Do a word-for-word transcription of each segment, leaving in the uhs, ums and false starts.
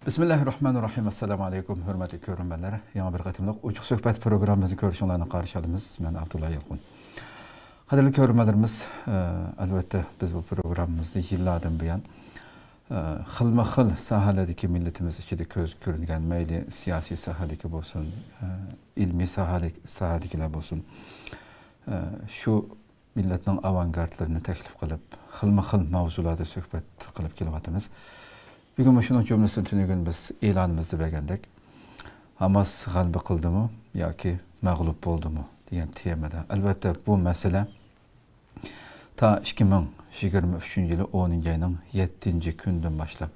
بىسمىللاھىررەھمانىررەھىم. ئەسسالامۇ ئەلەيكۇم، ھۆرمەتلىك كۆرۈرمەنلەر. يېڭى بىر قېتىملىق ئوچۇق سۆھبەت پروگراممىمىزنى كۆرۈشۈڭلارنى قارشى ئالىمىز. مەن ئابدۇللا يالقۇن. قەدىرلىك كۆرۈرمەنلىرىمىز، ئە، ئەلۋەتتە، بىز بۇ پروگراممىمىزنى يىللاردىن بۇيان، ئە، خىلمۇ خىل ساھەلەردىكى مىللىتىمىز ئىچىدە كۆز كۆرۈنگەن، مەيلى سىياسىي ساھەدىكى بولسۇن، ئە، ئىلمىي ساھەلىك-، ساھەدىكىلەر بولسۇن، ئە، شۇ مىللەتنىڭ ئاۋانگارتلىرىنى تەكلىپ قىلىپ، خىلمۇ خىل ماۋزۇلاردا سۆھبەت قىلىپ كېلىۋاتىمىز. بۈگۈن مۇشۇنىڭ جۈملىسىدىن تۈنۈگۈن بىز ئېلانىمىزدا بەرگەندەك، ھاماس غەلىبە قىلدىمۇ ياكى مەغلۇپ بولدىمۇ دېگەن تېمىدا. ئەلۋەتتە، بۇ مەسىلە تا ئىككى مىڭ يىگىرمە ئۈچىنچى يىلى ئونىنچى ئاينىڭ يەتتىنچى كۈنىدىن باشلاپ،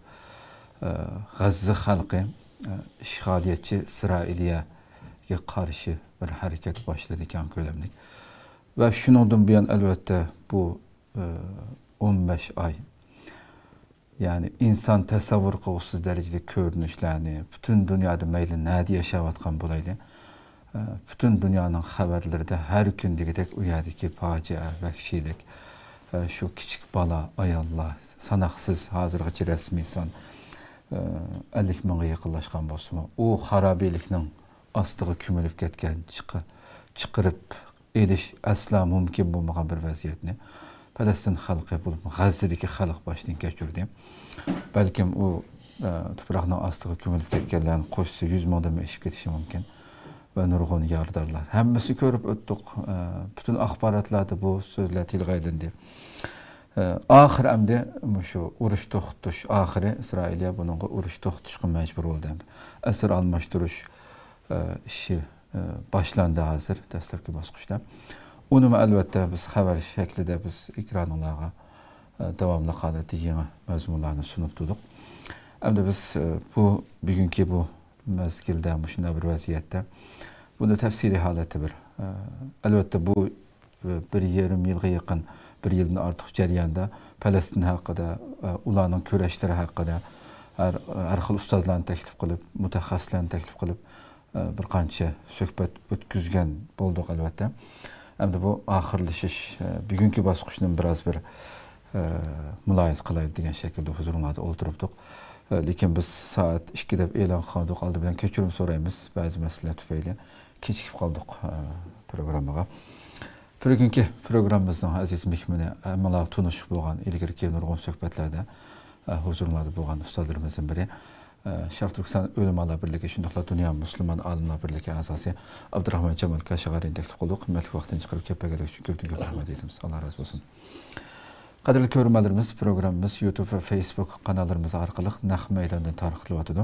ئە، غەززە خەلقى، ئە، ئىشغالىيەتچى ئىسرائىلىيەگە قارشى بىر ھەرىكەت باشلىدى، كەڭ كۆلەملىك. ۋە شۇنىڭدىن بۇيان، ئەلۋەتتە، بۇ، ئە، ئون بەش ئاي، يەنى ئىنسان تەسەۋۋۇر قىلغۇسىز دەرىجىدە كۆرۈنۈشلەرنى پۈتۈن دۇنيادا، مەيلى نەدە ياشاۋاتقان بولايلى، ئە، پۈتۈن دۇنيانىڭ خەۋەرلىرىدە ھەر كۈن دېگۈدەك ئۇ يەردىكى پاجىئە، ۋەھشىيلىك، ئە، شۇ كىچىك بالا، ئاياللار، ساناقسىز، ھازىرغىچە رەسمىي سان، ئە، ئەللىك مىڭغا يېقىنلاشقان بولسىمۇ، ئۇ خارابىلىكنىڭ ئاستىغا كۆمۈلۈپ كەتكەن، چىقى-، چىقىرىپ ئېلىش ئەسلا مۇمكىن بولمىغان بىر ۋەزىيەتنى پەلەستىن خەلقى، بولۇپمۇ غەززىدىكى خەلق باشتىن كەچۈردى. بەلكىم ئۇ، ئە، تۇپراقنىڭ ئاستىغا كۆمۈلۈپ كەتكەنلەرنى قوشسا يۈز مىڭدىنمۇ ئېشىپ كېتىشى مۇمكىن. ۋە نۇرغۇن يارىدارلار. ھەممىسى كۆرۈپ ئۆتتۇق. ئە، پۈتۈن ئاخباراتلاردا بۇ سۆزلەر تىلغا ئېلىندى. ئە، ئاخىر ئەمدى مۇشۇ ئۇرۇش توختىتىش ئاخىرى، ئىسرائىلىيە بۇنىڭغا ئۇرۇش توختىتىشقا مەجبۇر بولدى ئەمدى. ئەسىر ئالماشتۇرۇش، ئە، ئىشى، ئە، باشلاندى ھازىر دەسلەپكى باسقۇچتا. ئۇنىمۇ ئەلۋەتتە بىز خەۋەر شەكلىدە بىز ئېكرانىڭلارغا، ئە، داۋاملىق ھالەتتە يېڭى مەزمۇنلارنى سۇنۇپ تۇردۇق. ئەمدى بىز، ئە، بۇ بۈگۈنكى بۇ مەزگىلدە، مۇشۇنداق بىر ۋەزىيەتتە بۇنى تەپسىلىي ھالەتتە بىر، ئە، ئەلۋەتتە بۇ، ئە، بىر يېرىم يىلغا يېقىن، بىر يىلدىن ئارتۇق جەرياندا پەلەستىن ھەققىدە، ئە، ئۇلارنىڭ كۈرەشلىرى ھەققىدە، ھەر، ھەر خىل ئۇستازلارنى تەكلىپ قىلىپ، مۇتەخەسسىسلەرنى تەكلىپ قىلىپ، ئە، بىر قانچە سۆھبەت ئۆتكۈزگەن بولدۇق، ئەلۋەتتە. ئەمدى بۇ ئاخىرلىشىش، ئە، بۈگۈنكى باسقۇچنى بىراز بىر، ئە، مۇلاھىزە قىلايلى دېگەن شەكىلدە ھۇزۇرۇڭلاردا ئولتۇرۇپتۇق. ئە، لېكىن بىز سائەت ئىككى دەپ ئېلان قىلغانىدۇق، ئالدى بىلەن كەچۈرۈم سورايمىز، بەزى مەسىلىلەر تۈپەيلى كېچىكىپ قالدۇق، ئە، پروگراممىغا. بۈگۈنكى پروگراممىمىزنىڭ ئەزىز مېھمىنى، ھەممىڭلارغا تونۇش بولغان، ئىلگىرىكى نۇرغۇن سۆھبەتلەردە، ئە، ھۇزۇرۇڭلاردا بولغان ئۇستازلىرىمىزدىن بىرى، ئە، شەرقىي تۈركىستان ئۆلىمالار بىرلىكى، شۇنداقلا دۇنيا مۇسۇلمان ئالىملار بىرلىكى ئەزاسى ئابدۇراخمان جامال كاشغەرىنى تەكلىپ قىلدۇق. قىممەتلىك ۋاقتىنى چىقىرىپ كېلىپ بەرگەنلىكى ئۈچۈن كۆپتىن كۆپ رەھمەت ئېيتىمىز. ئاللا رازى بولسۇن. قەدىرلىك كۆرۈرمەنلىرىمىز، پروگراممىمىز يۇتۇب ۋە فېيسبۇك قاناللىرىمىز ئارقىلىق نەق مەيداندىن تارقىتىلىۋاتىدۇ.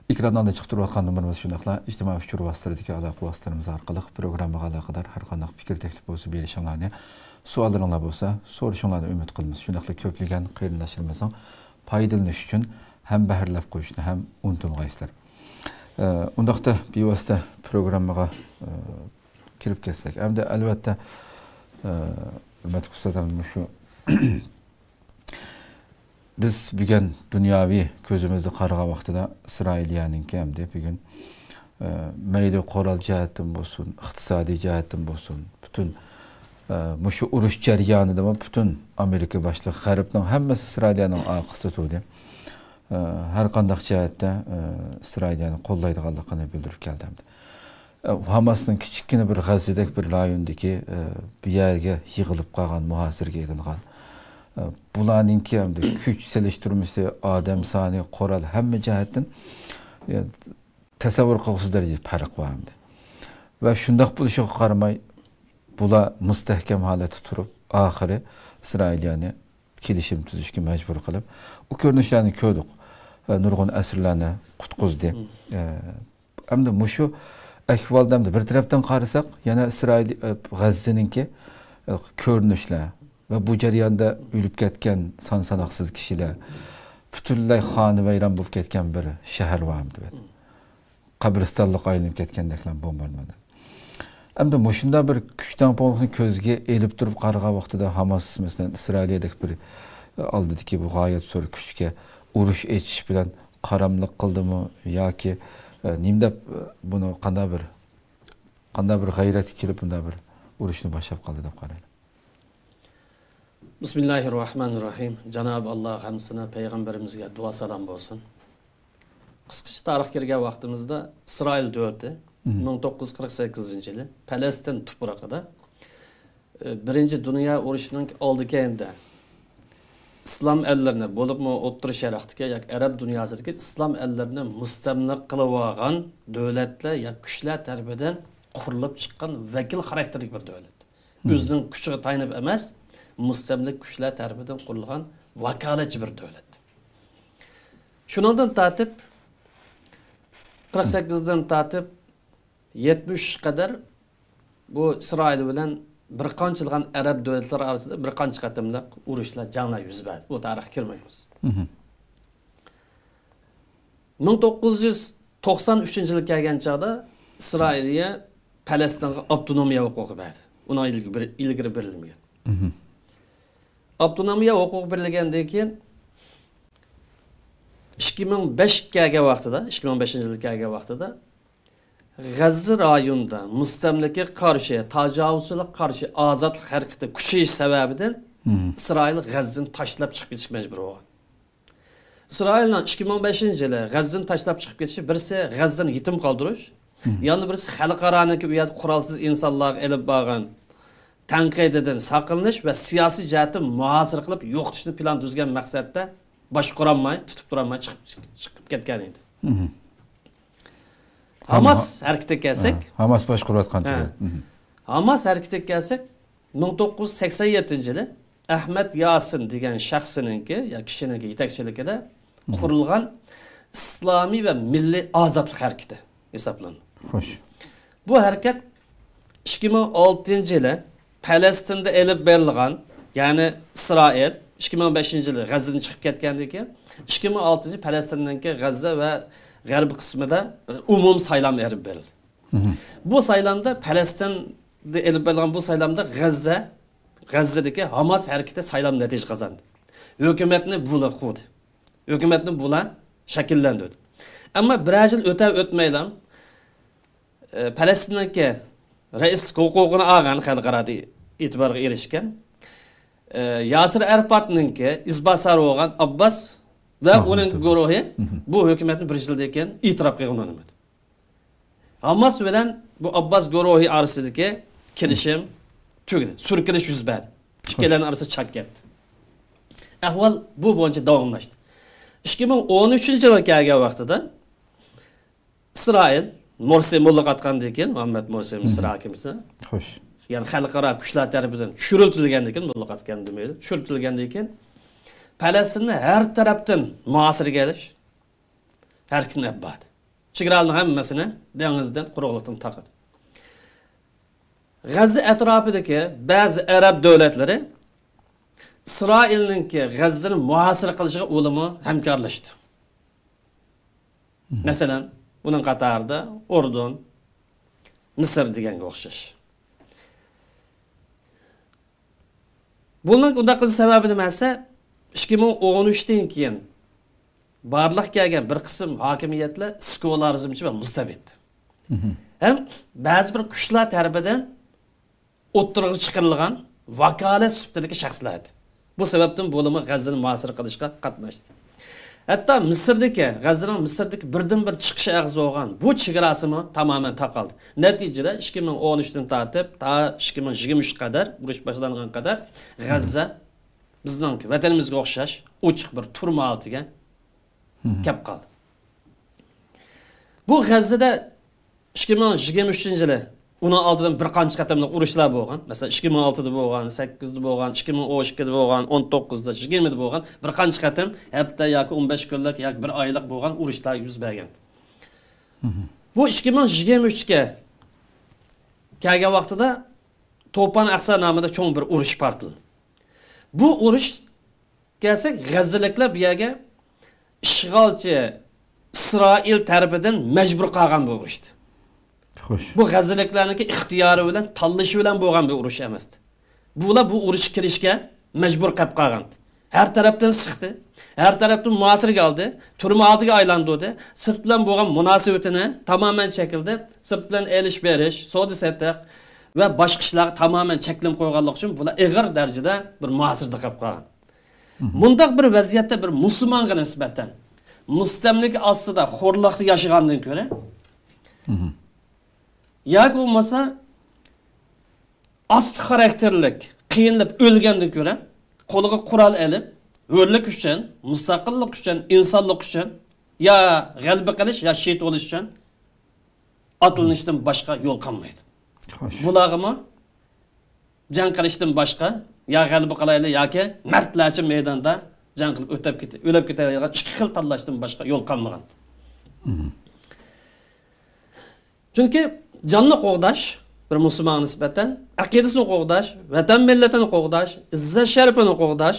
ئېكران ئالدىدا چىقىپ تۇرۇۋاتقان نومۇرىمىز، شۇنداقلا ئىجتىمائىي ئۇچۇر ۋاسىتىلىرىدىكى ئالاقە ۋاسىتىلىرىمىز ئارقىلىق پروگراممىغا ئالاقىدار ھەر قانداق پىكىر، تەكلىپ بولسا بېرىشىڭلارنى، سوئاللىرىڭلار بولسا سورىشىڭلارنى ئۈمىد قىلىمىز. شۇنداقلا كۆپلىگەن قېرىنداشلىرىمىزنىڭ پايدىلىنىش ئۈچۈن ھەمبەھىرلەپ قويۇشنى ھەم ئۇنتۇمىغايسىلەر. ئە، ئۇنداقتا بىۋاسىتە پروگراممىغا، ئە، كىرىپ كەتسەك. ئەمدى ئەلۋەتتە، ئە، ھۆرمەتلىك ئۇستازلار، مۇشۇ بىز بۈگۈن دۇنياۋى كۆزىمىزدە قارىغان ۋاقتىدا ئىسرائىلىيەنىڭكى ئەمدى بۈگۈن، ئە، مەيلى قورال جەھەتتىن بولسۇن، ئىقتىسادىي جەھەتتىن بولسۇن، پۈتۈن، ئە، مۇشۇ ئۇرۇش جەريانىدىمۇ پۈتۈن ئامېرىكا باشلىق غەربنىڭ ھەممىسى ئىسرائىلىيەنىڭ ئارقىسىدا تۇردى. ئە، ھەر قانداق جەھەتتە، ئە، ئىسرائىلىيەنى قوللايدىغانلىقىنى بىلدۈرۈپ كەلدى ئەمدى. ئە، ھاماسنىڭ كىچىككىنە بىر غەززىدەك بىر رايوندىكى، ئە، بۇ يەرگە يىغىلىپ قالغان، مۇھاسىرىگە ئېلىنغان، ئە، بۇلارنىڭكى ئەمدى كۈچ سېلىشتۇرمىسى، ئادەم سانى، قورال، ھەممە جەھەتتىن، ئە، تەسەۋۋۇر قىلغۇسىز دەرىجىدە پەرق بار ئەمدى. ۋە شۇنداق بولۇشىغا قارىماي، بۇلار مۇستەھكەم ھالەتتە تۇرۇپ، ئاخىرى ئىسرائىلىيەنى كېلىشىم تۈزۈشكە مەجبۇر قىلىپ، ئۇ كۆرۈنۈشلەرنى كۆردۇق. ئە، نۇرغۇن ئەسىرلەرنى قۇتقۇزدى. مم. ئە، ئەمدى مۇشۇ ئەھۋالدا ئەمدى بىر تەرەپتىن قارىساق، يەنە ئىسرائىل، ئە، غەززىنىڭكى، ئە، كۆرۈنۈشلەر ۋە بۇ جەرياندا ئۆلۈپ كەتكەن سان ساناقسىز كىشىلەر، پۈتۈنلەي خانىۋەيران بولۇپ كەتكەن بىر شەھەر بار ئەمدى. قەبرىستانلىققا ئايلىنىپ كەتكەندەكلا بومباردىمان. ئەمدى مۇشۇنداق بىر كۈچ تەڭپۇڭلۇقنى كۆزگە ئېلىپ تۇرۇپ قارىغان ۋاقتىدا، ھاماس، مەسىلەن، ئىسرائىلىيەدەك بىر ئالدىدىكى بۇ غايەت زور كۈچكە ئۇرۇش ئېچىش بىلەن قاراملىق قىلدىمۇ ياكى، ئە، نېمە دەپ، ئە، بۇنى قانداق بىر، قانداق بىر غەيرەتكە كېلىپ بۇنداق بىر ئۇرۇشنى باشلاپ قالدى دەپ قارايلى؟ بىسمىللاھىررەھمانىررەھىم. جانابى ئاللاغا ھەمدۇسانا، پەيغەمبىرىمىزگە دۇئا سالام بولسۇن. قىسقىچە تارىخقا كىرگەن ۋاقتىمىزدا ئىسرائىل دۆلىتى مىڭ توققۇز يۈز قىرىق سەككىزىنچى يىلى پەلەستىن تۇپرىقىدا، ئى، بىرىنچى دۇنيا ئۇرۇشىنىڭ ئالدى كەينىدە ئىسلام ئەللىرىنى، بولۇپمۇ ئوتتۇرا شەرقتىكى ياكى ئەرەب دۇنياسىدىكى ئىسلام ئەللىرىنى مۇستەملىكە قىلىۋالغان دۆلەتلەر يا كۈچلەر تەرىپىدىن قۇرۇلۇپ چىققان ۋەكىل خاراكتېرلىك بىر دۆلەت. ئۆزىنىڭ كۈچىگە تايىنىپ ئەمەس، مۇستەملىكە كۈچلەر تەرىپىدىن قۇرۇلغان ۋاكالەتچى بىر دۆلەت. شۇنىڭدىن تارتىپ، قىرىق سەككىزدىن تارتىپ يەتمىش ئۈچ قەدەر بۇ ئىسرائىل بىلەن بىر قانچىلىغان ئەرەب دۆلەتلىرى ئارىسىدا بىر قانچە قېتىملىق ئۇرۇشلار، جەڭلەر يۈز بەردى. بۇ تارىخقا كىرمەيمىز. مىڭ توققۇز يۈز توقسان ئۈچىنچى يىلى كەلگەن چاغدا ئىسرائىلىيە پەلەستىنگە ئاپتونومىيە ھوقۇقى بەردى. ئۇنىڭ ئىلگىرى بېرىلمىگەن. ئاپتونومىيە ھوقۇقى بېرىلگەندىن كېيىن، ئىككى مىڭ بەشكە كەلگەن ۋاقتىدا، ئىككى مىڭ بەشىنچى يىلى كەلگەن ۋاقتىدا، غەززە رايونىدا مۇستەملىكىگە قارشى، تاجاۋۇزچىلىققا قارشى ئازادلىق ھەرىكىتى كۈچىيىش سەۋەبىدىن، ئىسرائىل غەززىنى تاشلاپ چىقىپ كېتىشكە مەجبۇر بولغان. ئىسرائىلنىڭ ئىككى مىڭ بەشىنچى يىلى غەززىنى تاشلاپ چىقىپ كېتىشى، بىرسى غەززىنى يېتىم قالدۇرۇش، يەنە بىرسى خەلقئارانىڭكى ئۇ يەردە قورالسىز ئىنسانلارغا ئېلىپ بارغان تەنقىدىدىن ساقلىنىش ۋە سىياسىي جەھەتتىن مۇھاسىرە قىلىپ يوقىتىشنى پىلان تۈزگەن مەقسەتتە باشقۇرالماي، تۇتۇپ تۇرالماي چىقىپ، چىقىپ كەتكەن ئىدى. ھاماس ھەرىكىتىگە كەلسەك، ھاماس باشقۇرۇۋاتقان تۈگەل. ھاماس ھەرىكىتىگە كەلسەك، مىڭ توققۇز يۈز سەكسەن يەتتىنچى يىلى ئەھمەد ياسىن دېگەن شەخسنىڭكى يا كىشىنىڭكى يېتەكچىلىكىدە قۇرۇلغان ئىسلامىي ۋە مىللىي ئازادلىق ھەرىكىتى ھېسابلىنىدۇ. خوش. بۇ ھەرىكەت ئىككى مىڭ ئالتىنچى يىلى پەلەستىندە ئېلىپ بېرىلغان، يەنى ئىسرائىل ئىككى مىڭ بەشىنچى يىلى غەززىدىن چىقىپ كەتكەندىن كېيىن، ئىككى مىڭ ئالتىنچى پەلەستىننىڭكى غەززە ۋە غەربىي قىسمىدا بىر ئومۇمىي سايلام ئېلىپ بېرىلدى. بۇ سايلامدا پەلەستىندە ئېلىپ بېرىلغان بۇ سايلامدا غەززە، غەززىدىكى ھاماس ھەرىكىتى سايلام نەتىجە قازاندى. ھۆكۈمەتنى بۇلا قۇردى. ھۆكۈمەتنى بۇلا شەكىللەندۈردى. ئەمما بىرەر يىل ئۆتە ئۆتمەيلا، ئە، پەلەستىننىڭكى رەئىسلىك ھوقۇقىنى ئالغان، خەلقئارادا ئېتىبارغا ئېرىشكەن، ئە، ياسىر ئەرپاتنىڭكى ئىزباسارى بولغان ئابباس ۋە ئۇنىڭ گۇرۇھى بۇ ھۆكۈمەتنى بىر يىلدىن كېيىن ئېتىراپ قىلغىلى ئۇنىمىدى. ھاماس بىلەن بۇ ئابباس گۇرۇھى ئارىسىدىكى كېلىشىم تۈگىدى. سۈركىلىش يۈز بەردى. ئىككىيلەننىڭ ئارىسى چاك كەتتى. ئەھۋال بۇ بويىچە داۋاملاشتى. ئىككى مىڭ ئون ئۈچىنچى يىلغا كەلگەن ۋاقتىدا ئىسرائىل مۇرسى مۇللىغا ئاتقاندىن كېيىن، مۇھەممەد مۇرسى مىسىر ھاكىمىيىتىنى، خوش، يەنى خەلقئارا كۈچلەر تەرىپىدىن چۈشۈرۈلدۈرۈلگەندىن كېيىن، مۇللىغا ئاتقان دېمەيلى، چۈشۈرۈلدۈرۈلگەندىن كېيىن پەلەستىننى ھەر تەرەپتىن مۇھاسىرىگە ئېلىش ھەرىكىتىنى ئېلىپ باردى. چېگرالارنىڭ ھەممىسىنى دېڭىزدىن، قۇرۇقلۇقتىن تاقىدى. غەززە ئەتراپىدىكى بەزى ئەرەب دۆلەتلىرى ئىسرائىلنىڭكى غەززىنى مۇھاسىرە قىلىشىغا ئۇلىمۇ ھەمكارلاشتى. مەسىلەن، بۇنىڭ قاتارىدا ئۇردۇن، مىسىر دېگەنگە ئوخشاش. بۇنىڭ ئۇنداق قىلىش سەۋەبى نېمە دېسە، ئىككى مىڭ ئون ئۈچتىن كېيىن بارلىققا كەلگەن بىر قىسىم ھاكىمىيەتلەر سېكۇلارىزمچى ۋە مۇستەبىت. ھەم بەزى بىر كۈچلەر تەرىپىدىن ئوتتۇرىغا چىقىرىلغان ۋاكالەت سۈپىتىدىكى شەخسلەر ئىدى. بۇ سەۋەبتىن بۇلارمۇ غەززىنى مۇھاسىرە قىلىشقا قاتناشتى. ھەتتا مىسىردىكى، غەززىنىڭ مىسىردىكى بىردىنبىر چىقىش ئېغىزى بولغان بۇ چېگراسىمۇ تامامەن تاقالدى. نەتىجىدە ئىككى مىڭ ئون ئۈچتىن تارتىپ تا ئىككى مىڭ يىگىرمە ئۈچكە قەدەر، ئۇرۇش باشلانغانغا قەدەر غەززە بىزنىڭ ۋەتىنىمىزگە ئوخشاش ئوچۇق بىر تۈرمە ھالىتىگە كەپ قالدى. بۇ غەززىدە ئىككى مىڭ يىگىرمە ئۈچىنچى يىلى ئۇنىڭ ئالدىدىن بىر قانچە قېتىملىق ئۇرۇشلار بولغان. مەسىلەن، ئىككى مىڭ ئالتىدا بولغان، سەككىزدە بولغان، ئىككى مىڭ ئون ئىككىدە بولغان، ئون توققۇزدا، يىگىرمىدە بولغان، بىر قانچە قېتىم ھەپتە ياكى ئون بەش كۈنلۈك ياكى بىر ئايلىق بولغان ئۇرۇشلار يۈز بەرگەن. بۇ ئىككى مىڭ يىگىرمە ئۈچكە كەلگەن ۋاقتىدا توپان ئەقسا نامىدا چوڭ بىر ئۇرۇش پارتلىدى. بۇ ئۇرۇش كەلسەك، غەززىلىكلەر بۇ يەرگە ئىشغالچى ئىسرائىل تەرىپىدىن مەجبۇر قالغان بۇ ئۇرۇشتا. خوش. بۇ غەززىلىكلەرنىڭكى ئىختىيارى بىلەن، تاللىشى بىلەن بولغان بىر ئۇرۇش ئەمەستى. بۇلار بۇ ئۇرۇشقا كىرىشكە مەجبۇر قېلىپ قالغانىدى. ھەر تەرەپتىن سىقتى، ھەر تەرەپتىن مۇھاسىرىگە ئالدى، تۈرمە ھالىتىگە ئايلاندۇردى. سىرت بىلەن بولغان مۇناسىۋىتىنى تامامەن چەكلىدى. سىرت بىلەن ئېلىش-بېرىش، سودا-سېتىق ۋە باشقا ئىشلارغا تامامەن چەكلىمە قويغانلىقى ئۈچۈن بۇلار ئېغىر دەرىجىدە بىر مۇھاسىرىدە قېلىپ قالغان. مۇنداق بىر ۋەزىيەتتە بىر مۇسۇلمانغا نىسبەتەن مۇستەملىكە ئاستىدا، خورلۇقتا ياشىغاندىن كۆرە، ياكى بولمىسا ئاستى خاراكتېرلىك قىينىلىپ ئۆلگەندىن كۆرە، قولىغا قورال ئېلىپ، ھۆرلۈك ئۈچۈن، مۇستەقىللىق ئۈچۈن، ئىنسانلىق ئۈچۈن، يا غەلىبە قىلىش، يا شېھىت بولۇش ئۈچۈن ئاتلىنىشتىن باشقا يول قالمايدۇ. خوش. بۇلارغىمۇ جەڭ قىلىشتىن باشقا، يا غەلىبە قىلايلى ياكى مەردلەرچە مەيداندا جەڭ قىلىپ ئۆتەپ كېتە-، ئۆلۈپ كېتەلەيدىغان ئىككى خىل تاللاشتىن باشقا يول قالمىغان. چۈنكى جاننى قوغداش، بىر مۇسۇلمانغا نىسبەتەن ئەقىدىسىنى قوغداش، ۋەتەن مىللىتىنى قوغداش، ئىززەت شەرىپىنى قوغداش،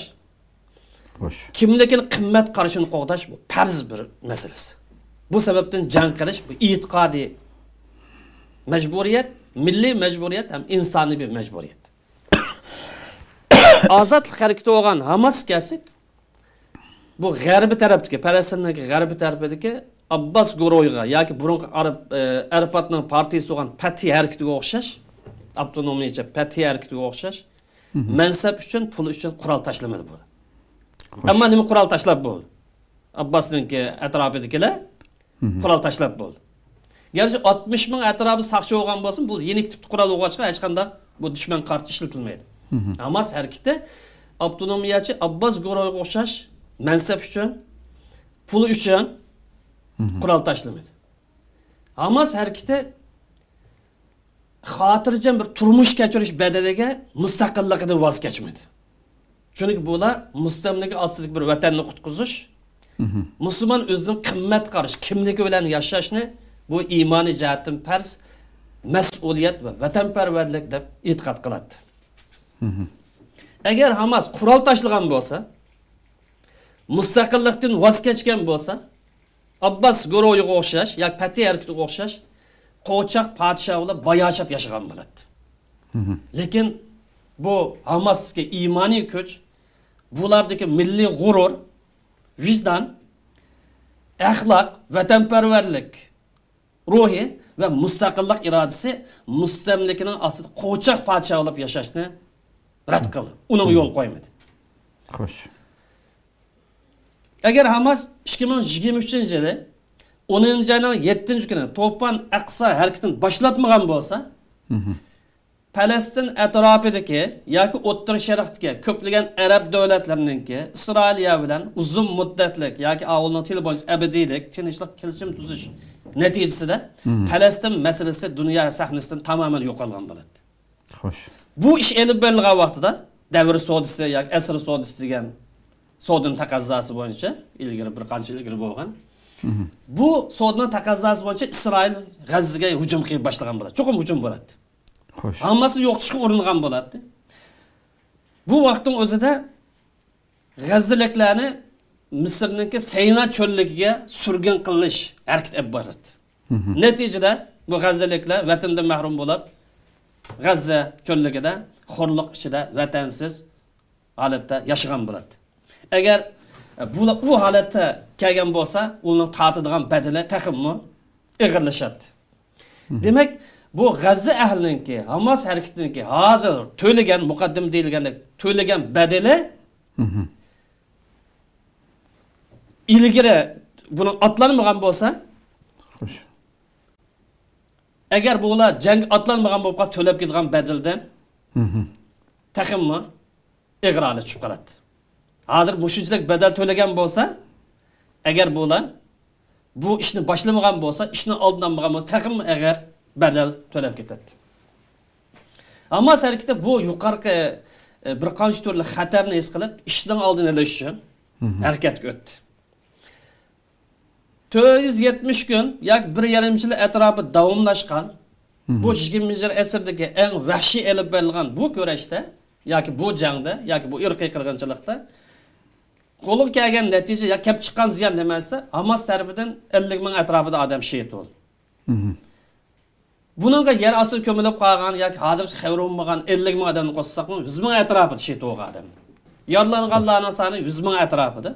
خوش. كىملىكىنى قىممەت قارىشىنى قوغداش بۇ پەرز بىر مەسىلىسى. بۇ سەۋەبتىن جەڭ قىلىش بۇ ئېتىقادىي مەجبۇرىيەت، مىللىي مەجبۇرىيەت ھەم ئىنسانىي بىر مەجبۇرىيەت. ئازادلىق ھەرىكىتى بولغان ھاماس كەلسەك، بۇ غەربىي تەرەپتىكى، پەلەستىندىكى غەربىي تەرىپىدىكى ئابباس گۇرۇھىغا ياكى بۇرۇنقى ئاراب، ئە، ئەرپاتنىڭ پارتىيىسى بولغان پەتھى ھەرىكىتىگە ئوخشاش، ئاپتونومىيەچى پەتھى ھەرىكىتىگە ئوخشاش مەنسەپ ئۈچۈن، پۇل ئۈچۈن قورال تاشلىمىدى بۇ. خوش. ئەمما نېمە قورال تاشلاپ بولدى؟ ئابباسنىڭكى ئەتراپىدىكىلەر قورال تاشلاپ بولدى. گەرچە ئاتمىش مىڭ ئەتراپى ساقچى بولغان بولسىمۇ، بۇ يېنىك تىپتا قورال بولغاچقا، ھېچقانداق بۇ دۈشمەنگە قارشى ئىشلىتىلمەيدۇ. ھاماس ھەرىكىتى ئاپتونومىيەچى ئابباس گۇرۇھىغا ئوخشاش مەنسەپ ئۈچۈن، پۇل ئۈچۈن قورال تاشلىمىدى. ھاماس ھەرىكىتى خاتىرجەم بىر تۇرمۇش كەچۈرۈش بەدىلىگە مۇستەقىللىقىدىن ۋاز كەچمىدى. چۈنكى بۇلار مۇستەملىكە ئاستىدىكى بىر ۋەتەننى قۇتقۇزۇش، مۇسۇلمان ئۆزىنىڭ قىممەت قارىشى، كىملىكى بىلەن ياشاشنى بۇ ئىمانىي جەھەتتىن پەرز، مەسئۇلىيەت ۋە ۋەتەنپەرۋەرلىك دەپ ئېتىقاد قىلاتتى. ئەگەر ھاماس قورال تاشلىغان بولسا، مۇستەقىللىقتىن ۋاز كەچكەن بولسا، ئابباس گۇرۇھىغا ئوخشاش ياكى پەتھى ھەرىكىتىگە ئوخشاش قوچاق پادىشاھ بولۇپ باياشات ياشىغان بولاتتى. لېكىن بۇ ھاماستىكى ئىمانىي كۈچ، بۇلاردىكى مىللىي غۇرۇر، ۋىجدان، ئەخلاق، ۋەتەنپەرۋەرلىك روھى ۋە مۇستەقىللىق ئىرادىسى مۇستەملىكىنىڭ ئاستىدا قوچاق پادىشاھ بولۇپ ياشاشنى رەت قىلدى. ئۇنىڭغا يول قويمىدى. خوش. ئەگەر ھاماس ئىككى مىڭ يىگىرمە ئۈچىنچى يىلى ئونىنچى ئاينىڭ يەتتىنچى كۈنى توپان ئەقسا ھەرىكىتىنى باشلاتمىغان بولسا، پەلەستىن ئەتراپىدىكى ياكى ئوتتۇرا شەرقتىكى كۆپلىگەن ئەرەب دۆلەتلىرىنىڭكى ئىسرائىلىيە بىلەن ئۇزۇن مۇددەتلىك ياكى ئاۋۇلنىڭ تىلى بويىچە ئەبەدىيلىك تىنچلىق كېلىشىم تۈزۈش نەتىجىسىدە پەلەستىن مەسىلىسى دۇنيا سەھنىسىدىن تامامەن يوقالغان بولاتتى. خوش. بۇ ئىش ئېلىپ بېرىلغان ۋاقتىدا دەۋر سودىسى ياكى ئەسىر سودىسى دېگەن سودىنىڭ تەقەززاسى بويىچە، ئىلگىرى، بىر قانچە يىل ئىلگىرى بولغان. بۇ سودىنىڭ تەقەززاسى بويىچە ئىسرائىل غەززىگە ھۇجۇم قىلىپ باشلىغان بولاتتى. چوقۇم ھۇجۇم بولاتتى. خوش. ھاماسنى يوقىتىشقا ئۇرۇنغان بولاتتى. بۇ ۋاقىتنىڭ ئۆزىدە غەززىلىكلەرنى مىسىرنىڭكى سەينا چۆللۈكىگە سۈرگۈن قىلىش ھەرىكىتى ئېلىپ باراتتى. نەتىجىدە بۇ غەززىلىكلەر ۋەتىنىدىن مەھرۇم بولۇپ، غەززە چۆللۈكىدە خورلۇق ئىچىدە ۋەتەنسىز ھالەتتە ياشىغان بولاتتى. ئەگەر، ئە، بۇ، ئۇ ھالەتتە كەلگەن بولسا، ئۇنىڭ تارتىدىغان بەدىلى تېخىمۇ ئېغىرلىشاتتى. دېمەك، بۇ غەززە ئەھلىنىڭكى، ھاماس ھەرىكىتىنىڭكى ھازىر تۆلىگەن، مۇقەددىمە دېيىلگەندەك تۆلىگەن بەدىلى ئىلگىرى بۇنىڭ ئاتلانمىغان بولسا، خوش. ئەگەر بۇلار جەڭگە ئاتلانمىغان بولۇپ قالسا، تۆلەپ كېتىدىغان بەدىلدىن تېخىمۇ ئېغىر ھالەت چۈشۈپ قالاتتى. ھازىر مۇشۇنچىلىك بەدەل تۆلىگەن بولسا، ئەگەر بۇلار بۇ ئىشنى باشلىمىغان بولسا، ئىشنىڭ ئالدىنى ئالمىغان بولسا، تېخىمۇ ئېغىر بەدەل تۆلەپ كېتەتتى. ھاماس ھەرىكىتى بۇ يۇقىرىقى، ئە، بىر قانچە تۈرلۈك خەتەرنى ھېس قىلىپ، ئىشنىڭ ئالدىنى ئېلىش ئۈچۈن ھەرىكەتكە ئۆتتى. تۆت يۈز يەتمىش كۈن ياكى بىر يېرىم يىل ئەتراپىدا داۋاملاشقان بۇ يىگىرمىنچى ئەسىردىكى ئەڭ ۋەھشىي ئېلىپ بېرىلغان بۇ كۈرەشتە ياكى بۇ جەڭدە ياكى بۇ ئىرقىي قىرغىنچىلىقتا قولغا كەلگەن نەتىجە يا كەپ چىققان زىيان نېمە دېسە، ھاماس تەرىپىدىن ئەللىك مىڭ ئەتراپىدا ئادەم شېھىت بولدى. بۇنىڭغا يەر ئاستىدا كۆمۈلۈپ قالغان ياكى ھازىرغىچە خەۋىرى بولمىغان ئەللىك مىڭ ئادەمنى قوشساقمۇ، يۈز مىڭ ئەتراپىدا شېھىت بولغان ئادەم. يارىلانغانلارنىڭ سانى يۈز مىڭ ئەتراپىدا.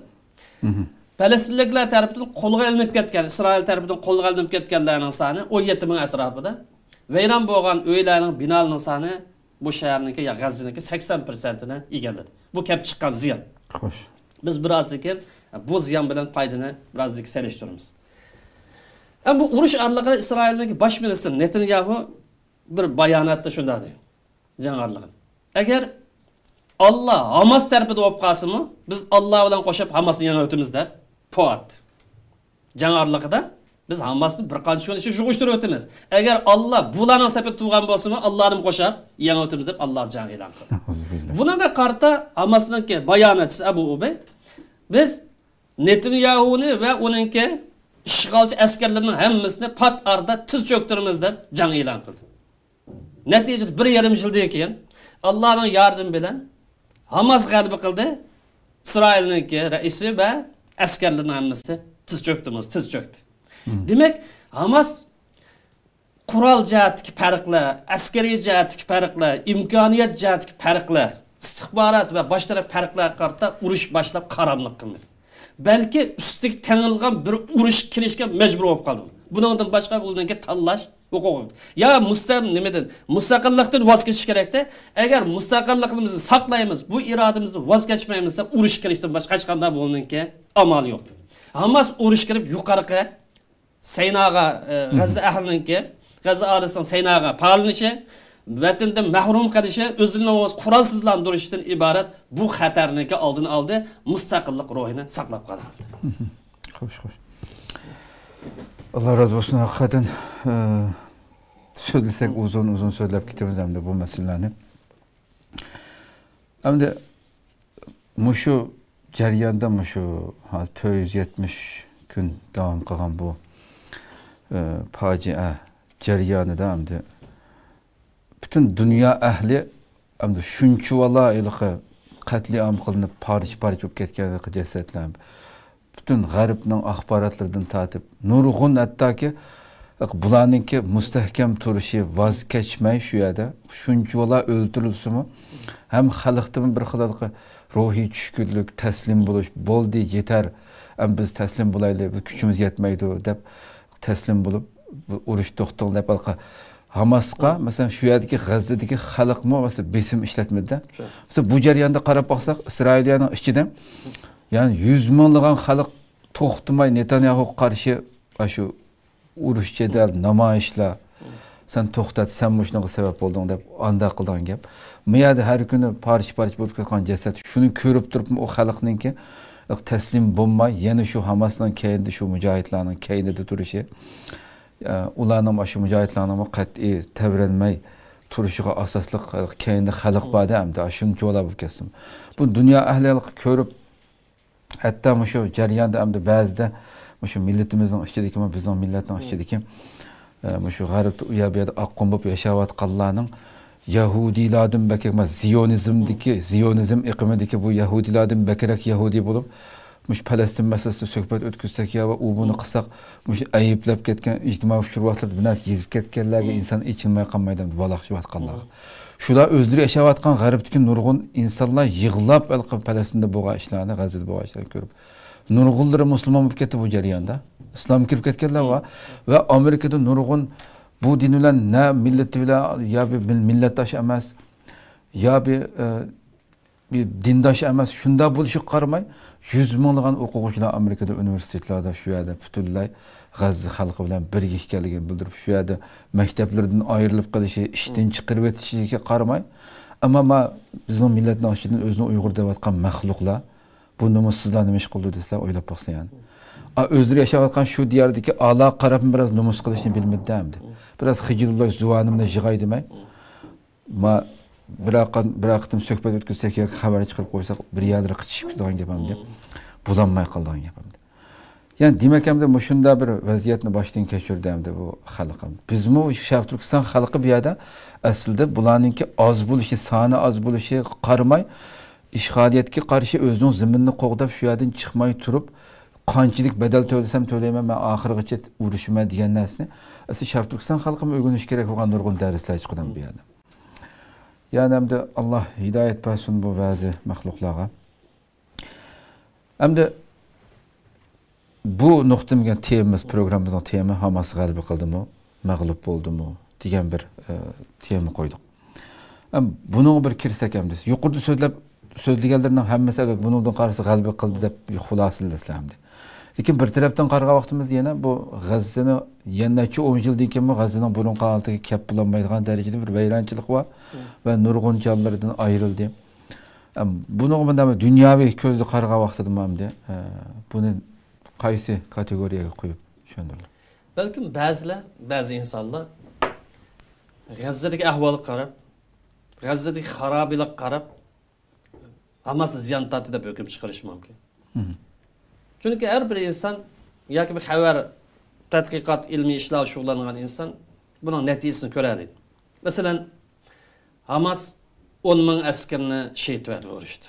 پەلەستىنلىكلەر تەرىپىدىن قولغا ئېلىنىپ كەتكەن، ئىسرائىل تەرىپىدىن قولغا ئېلىنىپ كەتكەنلەرنىڭ سانى ئون يەتتە مىڭ ئەتراپىدا. ۋەيران بولغان ئۆيلەرنىڭ، بىنالارنىڭ سانى بۇ شەھەرنىڭكى يا غەززىنىڭكى سەكسەن پىرسەنتىنى ئىگىلىدى. بۇ كەپ چىققان زىيان. خوش. بىز بىر ئازدىن كېيىن بۇ زىيان بىلەن پايدىنى بىر ئازدىن كېيىن سېلىشتۇرىمىز. ئەمما بۇ ئۇرۇش ئارىلىقىدا ئىسرائىلنىڭ باش مىنىستىرى نېتانياھۇ بىر باياناتتا شۇنداق دېدى، جەڭ ئارىلىقىدا. ئەگەر ئاللا ھاماس تەرىپىدە بولۇپ قالسىمۇ، بىز ئاللا بىلەن قوشۇپ ھاماسنى يېڭىۋېتىمىز دەپ پوئات. جەڭ ئارىلىقىدا بىز ھاماسنى بىر قانچە كۈن ئىچىدە سوقۇشتۇرۇۋېتىمىز. ئەگەر ئاللا بۇلارنىڭ سېپىدە تۇرغان بولسىمۇ، ئاللانىمۇ قوشاپ يېڭىۋېتىمىز دەپ ئاللا جەڭ ئېلان قىلدى. ئەئۇزۇبىللا. بۇنىڭغا قارىتا ھاماسنىڭكى باياناتچىسى ئەبۇ ئۇبەيد، بىز نېتانياھۇنى ۋە ئۇنىڭكى ئىشغالچى ئەسكەرلىرىنىڭ ھەممىسىنى پات ئارىدا تىز چۆكتۈرىمىز دەپ جەڭ ئېلان قىلدى. نەتىجىدە بىر يېرىم يىلدىن كېيىن ئاللانىڭ ياردىمى بىلەن ھاماس غەلىبە قىلدى. ئىسرائىلنىڭكى رەئىسى ۋە ئەسكەرلىرىنىڭ ھەممىسى تىز چۆكتى، تىز چۆكتى. دېمەك، ھاماس قورال جەھەتتىكى پەرقلەر، ئەسكەرىي جەھەتتىكى پەرقلەر، ئىمكانىيەت جەھەتتىكى پەرقلەر، ئىستىخبارات ۋە باش تەرەپ پەرقلەرگە قارىتا ئۇرۇش باشلاپ خارابلىق قىلمىدى. بەلكى ئۈستىگە تېڭىلغان بىر ئۇرۇشقا كىرىشكە مەجبۇر بولۇپ قالدى. بۇنىڭدىن باشقا بۇنىڭكى تاللاش ھوقۇقى يوق. يا مۇستەم-، نېمىدىن، مۇستەقىللىقتىن ۋاز كېچىش كېرەكتى. ئەگەر مۇستەقىللىقىمىزنى ساقلايمىز، بۇ ئىرادىمىزدىن ۋاز كەچمەيمىز دېسە، ئۇرۇش كىرىشتىن باشقا ھېچقانداق بۇنىڭكى ئامالى يوق. ھاماس ئۇرۇش كىرىپ يۇقىرىقى سەيناغا، ئە، غەززە ئەھلىنىڭكى، غەززە ئاھالىسىنىڭ سەيناغا پارلىنىشى، ۋەتىنىدىن مەھرۇم قېلىشى، ئۆزىنى قورالسىزلاندۇرۇشتىن ئىبارەت بۇ خەتەرنىڭكى ئالدىنى ئالدى، مۇستەقىللىق روھىنى ساقلاپ قالدى. خوش، خوش. ئاللا رازى بولسۇن، ھەقىقەتەن، ئە، سۆزلىسەك ئۇزۇن، ئۇزۇن سۆزلەپ كېتىمىز ئەمدى بۇ مەسىلىلەرنى. ئەمدى مۇشۇ جەرياندا، مۇشۇ ھازىر تۆت يۈز يەتمىش كۈن داۋام قىلغان بۇ، ئە، پاجىئە جەريانىدا ئەمدى پۈتۈن دۇنيا ئەھلى ئەمدى شۇنچىۋالا ھېلىقى قەتلىئام قىلىنىپ، پارچە-پارچە بولۇپ كەتكەن ھېلىقى جەسەتلەر، پۈتۈن غەربنىڭ ئاخباراتلىرىدىن تارتىپ، نۇرغۇن ھەتتاكى بۇلارنىڭكى مۇستەھكەم تۇرۇشى، ۋاز كەچمەي شۇ يەردە شۇنچىۋالا ئۆلتۈرۈلسىمۇ، ھەم خەلقتىمۇ بىر خىل ھېلىقى روھىي چۈشكۈنلۈك، تەسلىم بولۇش، بولدى، يېتەر، ئەمدى بىز تەسلىم بولايلى، بىز كۈچىمىز يەتمەيدۇ دەپ تەسلىم بولۇپ، بۇ ئۇرۇش توختىتىڭ دەپ ھېلىقى ھاماسقا، مەسىلەن، شۇ يەردىكى غەززىدىكى خەلقمۇ، مەسىلەن، بېسىم ئىشلەتمىدى-دە. مەسىلەن، بۇ جەرياندا قاراپ باقساق، ئىسرائىلىيەنىڭ ئىچىدە، يەنى يۈز مىڭلىغان خەلق توختىماي نېتانياھۇغا قارشى، ئاشۇ ئۇرۇش جېدەل، نامايىشلار، سەن توختات، سەن مۇشۇنىڭغا سەۋەب بولدۇڭ دەپ ئانداق قىلىدىغان گەپ. ما يەردە ھەر كۈنى پارچە-پارچە بولۇپ كەتكەن جەسەت، شۇنى كۆرۈپ تۇرۇپمۇ ئۇ خەلقنىڭكى تەسلىم بولماي، يەنە شۇ ھاماسنىڭ كەينىدە، شۇ مۇجاھىدلارنىڭ كەينىدە تۇرۇشى، ئە، ئۇلارنىڭ، شۇ مۇجاھىدلارنىڭمۇ قەتئىي تەۋرەنمەي تۇرۇشىغا ئاساسلىق كەينىدە خەلق بار-دە، ئەمدى شۇنچىۋالا بولۇپ كەتسىمۇ. بۇ دۇنيا ئەھلى كۆرۈپ، ھەتتا مۇشۇ جەرياندا ئەمدى بەزىدە مۇشۇ مىللىتىمىزنىڭ ئىچىدىكىمۇ، بىزنىڭ مىللەتنىڭ ئىچىدىكى، ئە، مۇشۇ غەربتە ئۇ يەر بۇ يەردە ئاققۇن بولۇپ ياشاۋاتقانلارنىڭ يەھۇدىيلاردىن بەكرەك، مانا، زىيونىزمدىكى، زىيونىزم ئېقىمىدىكى بۇ يەھۇدىيلاردىن بەكرەك يەھۇدىي بولۇپ، مۇشۇ پەلەستىن مەسىلىسىدە سۆھبەت ئۆتكۈزسەك يا ۋە ئۇ بۇنى قىلساق، مۇشۇ ئەيىبلەپ كەتكەن ئىجتىمائىي ئۇچۇر ۋاسىتىلىرىدە بىر نەرسە يېزىپ كەتكەنلەرگە ئىنسان ئېچىنماي قالمايدۇ، ۋالاقلىشىۋاتقانلارغا. شۇلار ئۆزلىرى ياشاۋاتقان غەربتىكى نۇرغۇن ئىنسانلار يىغلاپ ھېلىقى پەلەستىندە بولغان ئىشلارنى، غەززىدە بولغان ئىشلارنى كۆرۈپ، نۇرغۇنلىرى مۇسۇلمان بولۇپ كەتتى بۇ جەرياندا. ئىسلامغا كىرىپ كەتكەنلەر بار. ۋە ئامېرىكىدا نۇرغۇن بۇ دىن بىلەن نە مىللىتى بىلەن يا بىر مىل-، مىللەتداش ئەمەس، يا بىر، ئە، بىر دىنداش ئەمەس، شۇنداق بولۇشىغا قارىماي، يۈز مىڭلىغان ئوقۇغۇچىلار ئامېرىكىدا ئۇنىۋېرسىتېتلاردا شۇ يەردە پۈتۈنلەي غەززە خەلقى بىلەن بىرگە ئىكەنلىكىنى بىلدۈرۈپ، شۇ يەردە مەكتەپلىرىدىن ئايرىلىپ قېلىشى، ئىشتىن چىقىرىۋېتىشىگە قارىماي، ئەمما ما بىزنىڭ مىللەتنىڭ ئىچىدىن ئۆزىنى ئۇيغۇر دەۋاتقان مەخلۇقلار، بۇ نومۇسسىزلار نېمە ئىش قىلىدۇ دېسىلەر، ئويلاپ باقسىلەر يەنى. ئا، ئۆزلىرى ياشاۋاتقان شۇ دىياردىكى ئالا قاراپمۇ بىراز نومۇس قىلىشنى بىلمىدى ئەمدى. بىراز خىجىل بولۇش، زۇۋانىمنى يىغاي دېمەي. ما بىر قان-، بىر قېتىم سۆھبەت ئۆتكۈزسەك ياكى خەۋەر چىقىرىپ قويساق، بىر يەرلىرى قىچىشىپ كېتىدىغان گەپ ئەمدى. بولالماي قالىدىغان گەپ ئەمدى. يەنى دېمەك ئەمدى مۇشۇنداق بىر ۋەزىيەتنى باشتىن كەچۈردى ئەمدى بۇ خەلق. بىزمۇ شەرقىي تۈركىستان خەلقى بۇ يەردە ئەسلىدە بۇلارنىڭكى ئاز بولۇشى، سانى ئاز بولۇشىغا قارىماي، ئىشغالىيەتكە قارشى ئۆزىنىڭ زېمىنىنى قوغداپ، شۇ يەردىن چىقماي تۇرۇپ، قانچىلىك بەدەل تۆلىسەم تۆلەيمەن، مەن ئاخىرغىچە ئۇرۇشىمەن دېگەن نەرسىنى ئەسلى شەرقىي تۈركىستان خەلقىمۇ ئۆگىنىشى كېرەك بولغان نۇرغۇن دەرسلەر چىقىدۇ بۇ يەردە. يەنى ئەمدى ئاللا ھىدايەت بەرسۇن بۇ بەزى مەخلۇقلارغا. ئەمدى بۇ نۇقتىمىزغا تېمىمىز، پروگراممىمىزنىڭ تېمى ھاماس غەلىبە قىلدىمۇ، مەغلۇپ بولدىمۇ دېگەن بىر، ئە، تېما قويدۇق. ئەم، بۇنىڭغا بىر كىرسەك ئەمدى. يۇقىرىدا سۆزلەپ، سۆزلىگەنلەرنىڭ ھەممىسى، ئەلۋەتتە، بۇنىڭدىن قارىسا غەلىبە قىلدى دەپ خۇلاسىلىسىلەر ئەمدى. لېكىن بىر تەرەپتىن قارىغان ۋاقتىمىزدا يەنە بۇ غەززىنى يەنە نەچچە ئون يىلدىن كېيىنمۇ غەززىنىڭ بۇرۇنقى ھالىتىگە كەپ بولالمايدىغان دەرىجىدە بىر ۋەيرانچىلىق بار ۋە نۇرغۇن جانلىرىدىن ئايرىلدى. ئەم، بۇنىڭغا مۇنداق بىر دۇنياۋى كۆزدە قارىغان ۋاقتىدىمۇ ئەمدى، ئە، بۇنى قايسى كاتېگورىيەگە قويۇپ چۈشەندۈرىدۇ؟ بەلكىم بەزىلەر، بەزى ئىنسانلار غەززىدىكى ئەھۋالغا قاراپ، غەززىدىكى خارابىلىكقا قاراپ، ھاماس زىيان تارتتى دەپ ھۆكۈم چىقىرىشى مۇمكىن. مم. چۈنكى ھەر بىر ئىنسان ياكى بىر خەۋەر، تەتقىقات، ئىلمىي ئىشلار شۇغۇللانغان ئىنسان بۇنىڭ نەتىجىسىنى كۆرەلەيدۇ. مەسىلەن، ھاماس ئون مىڭ ئەسكىرىنى شېھىت بەردى بۇ ئۇرۇشتا.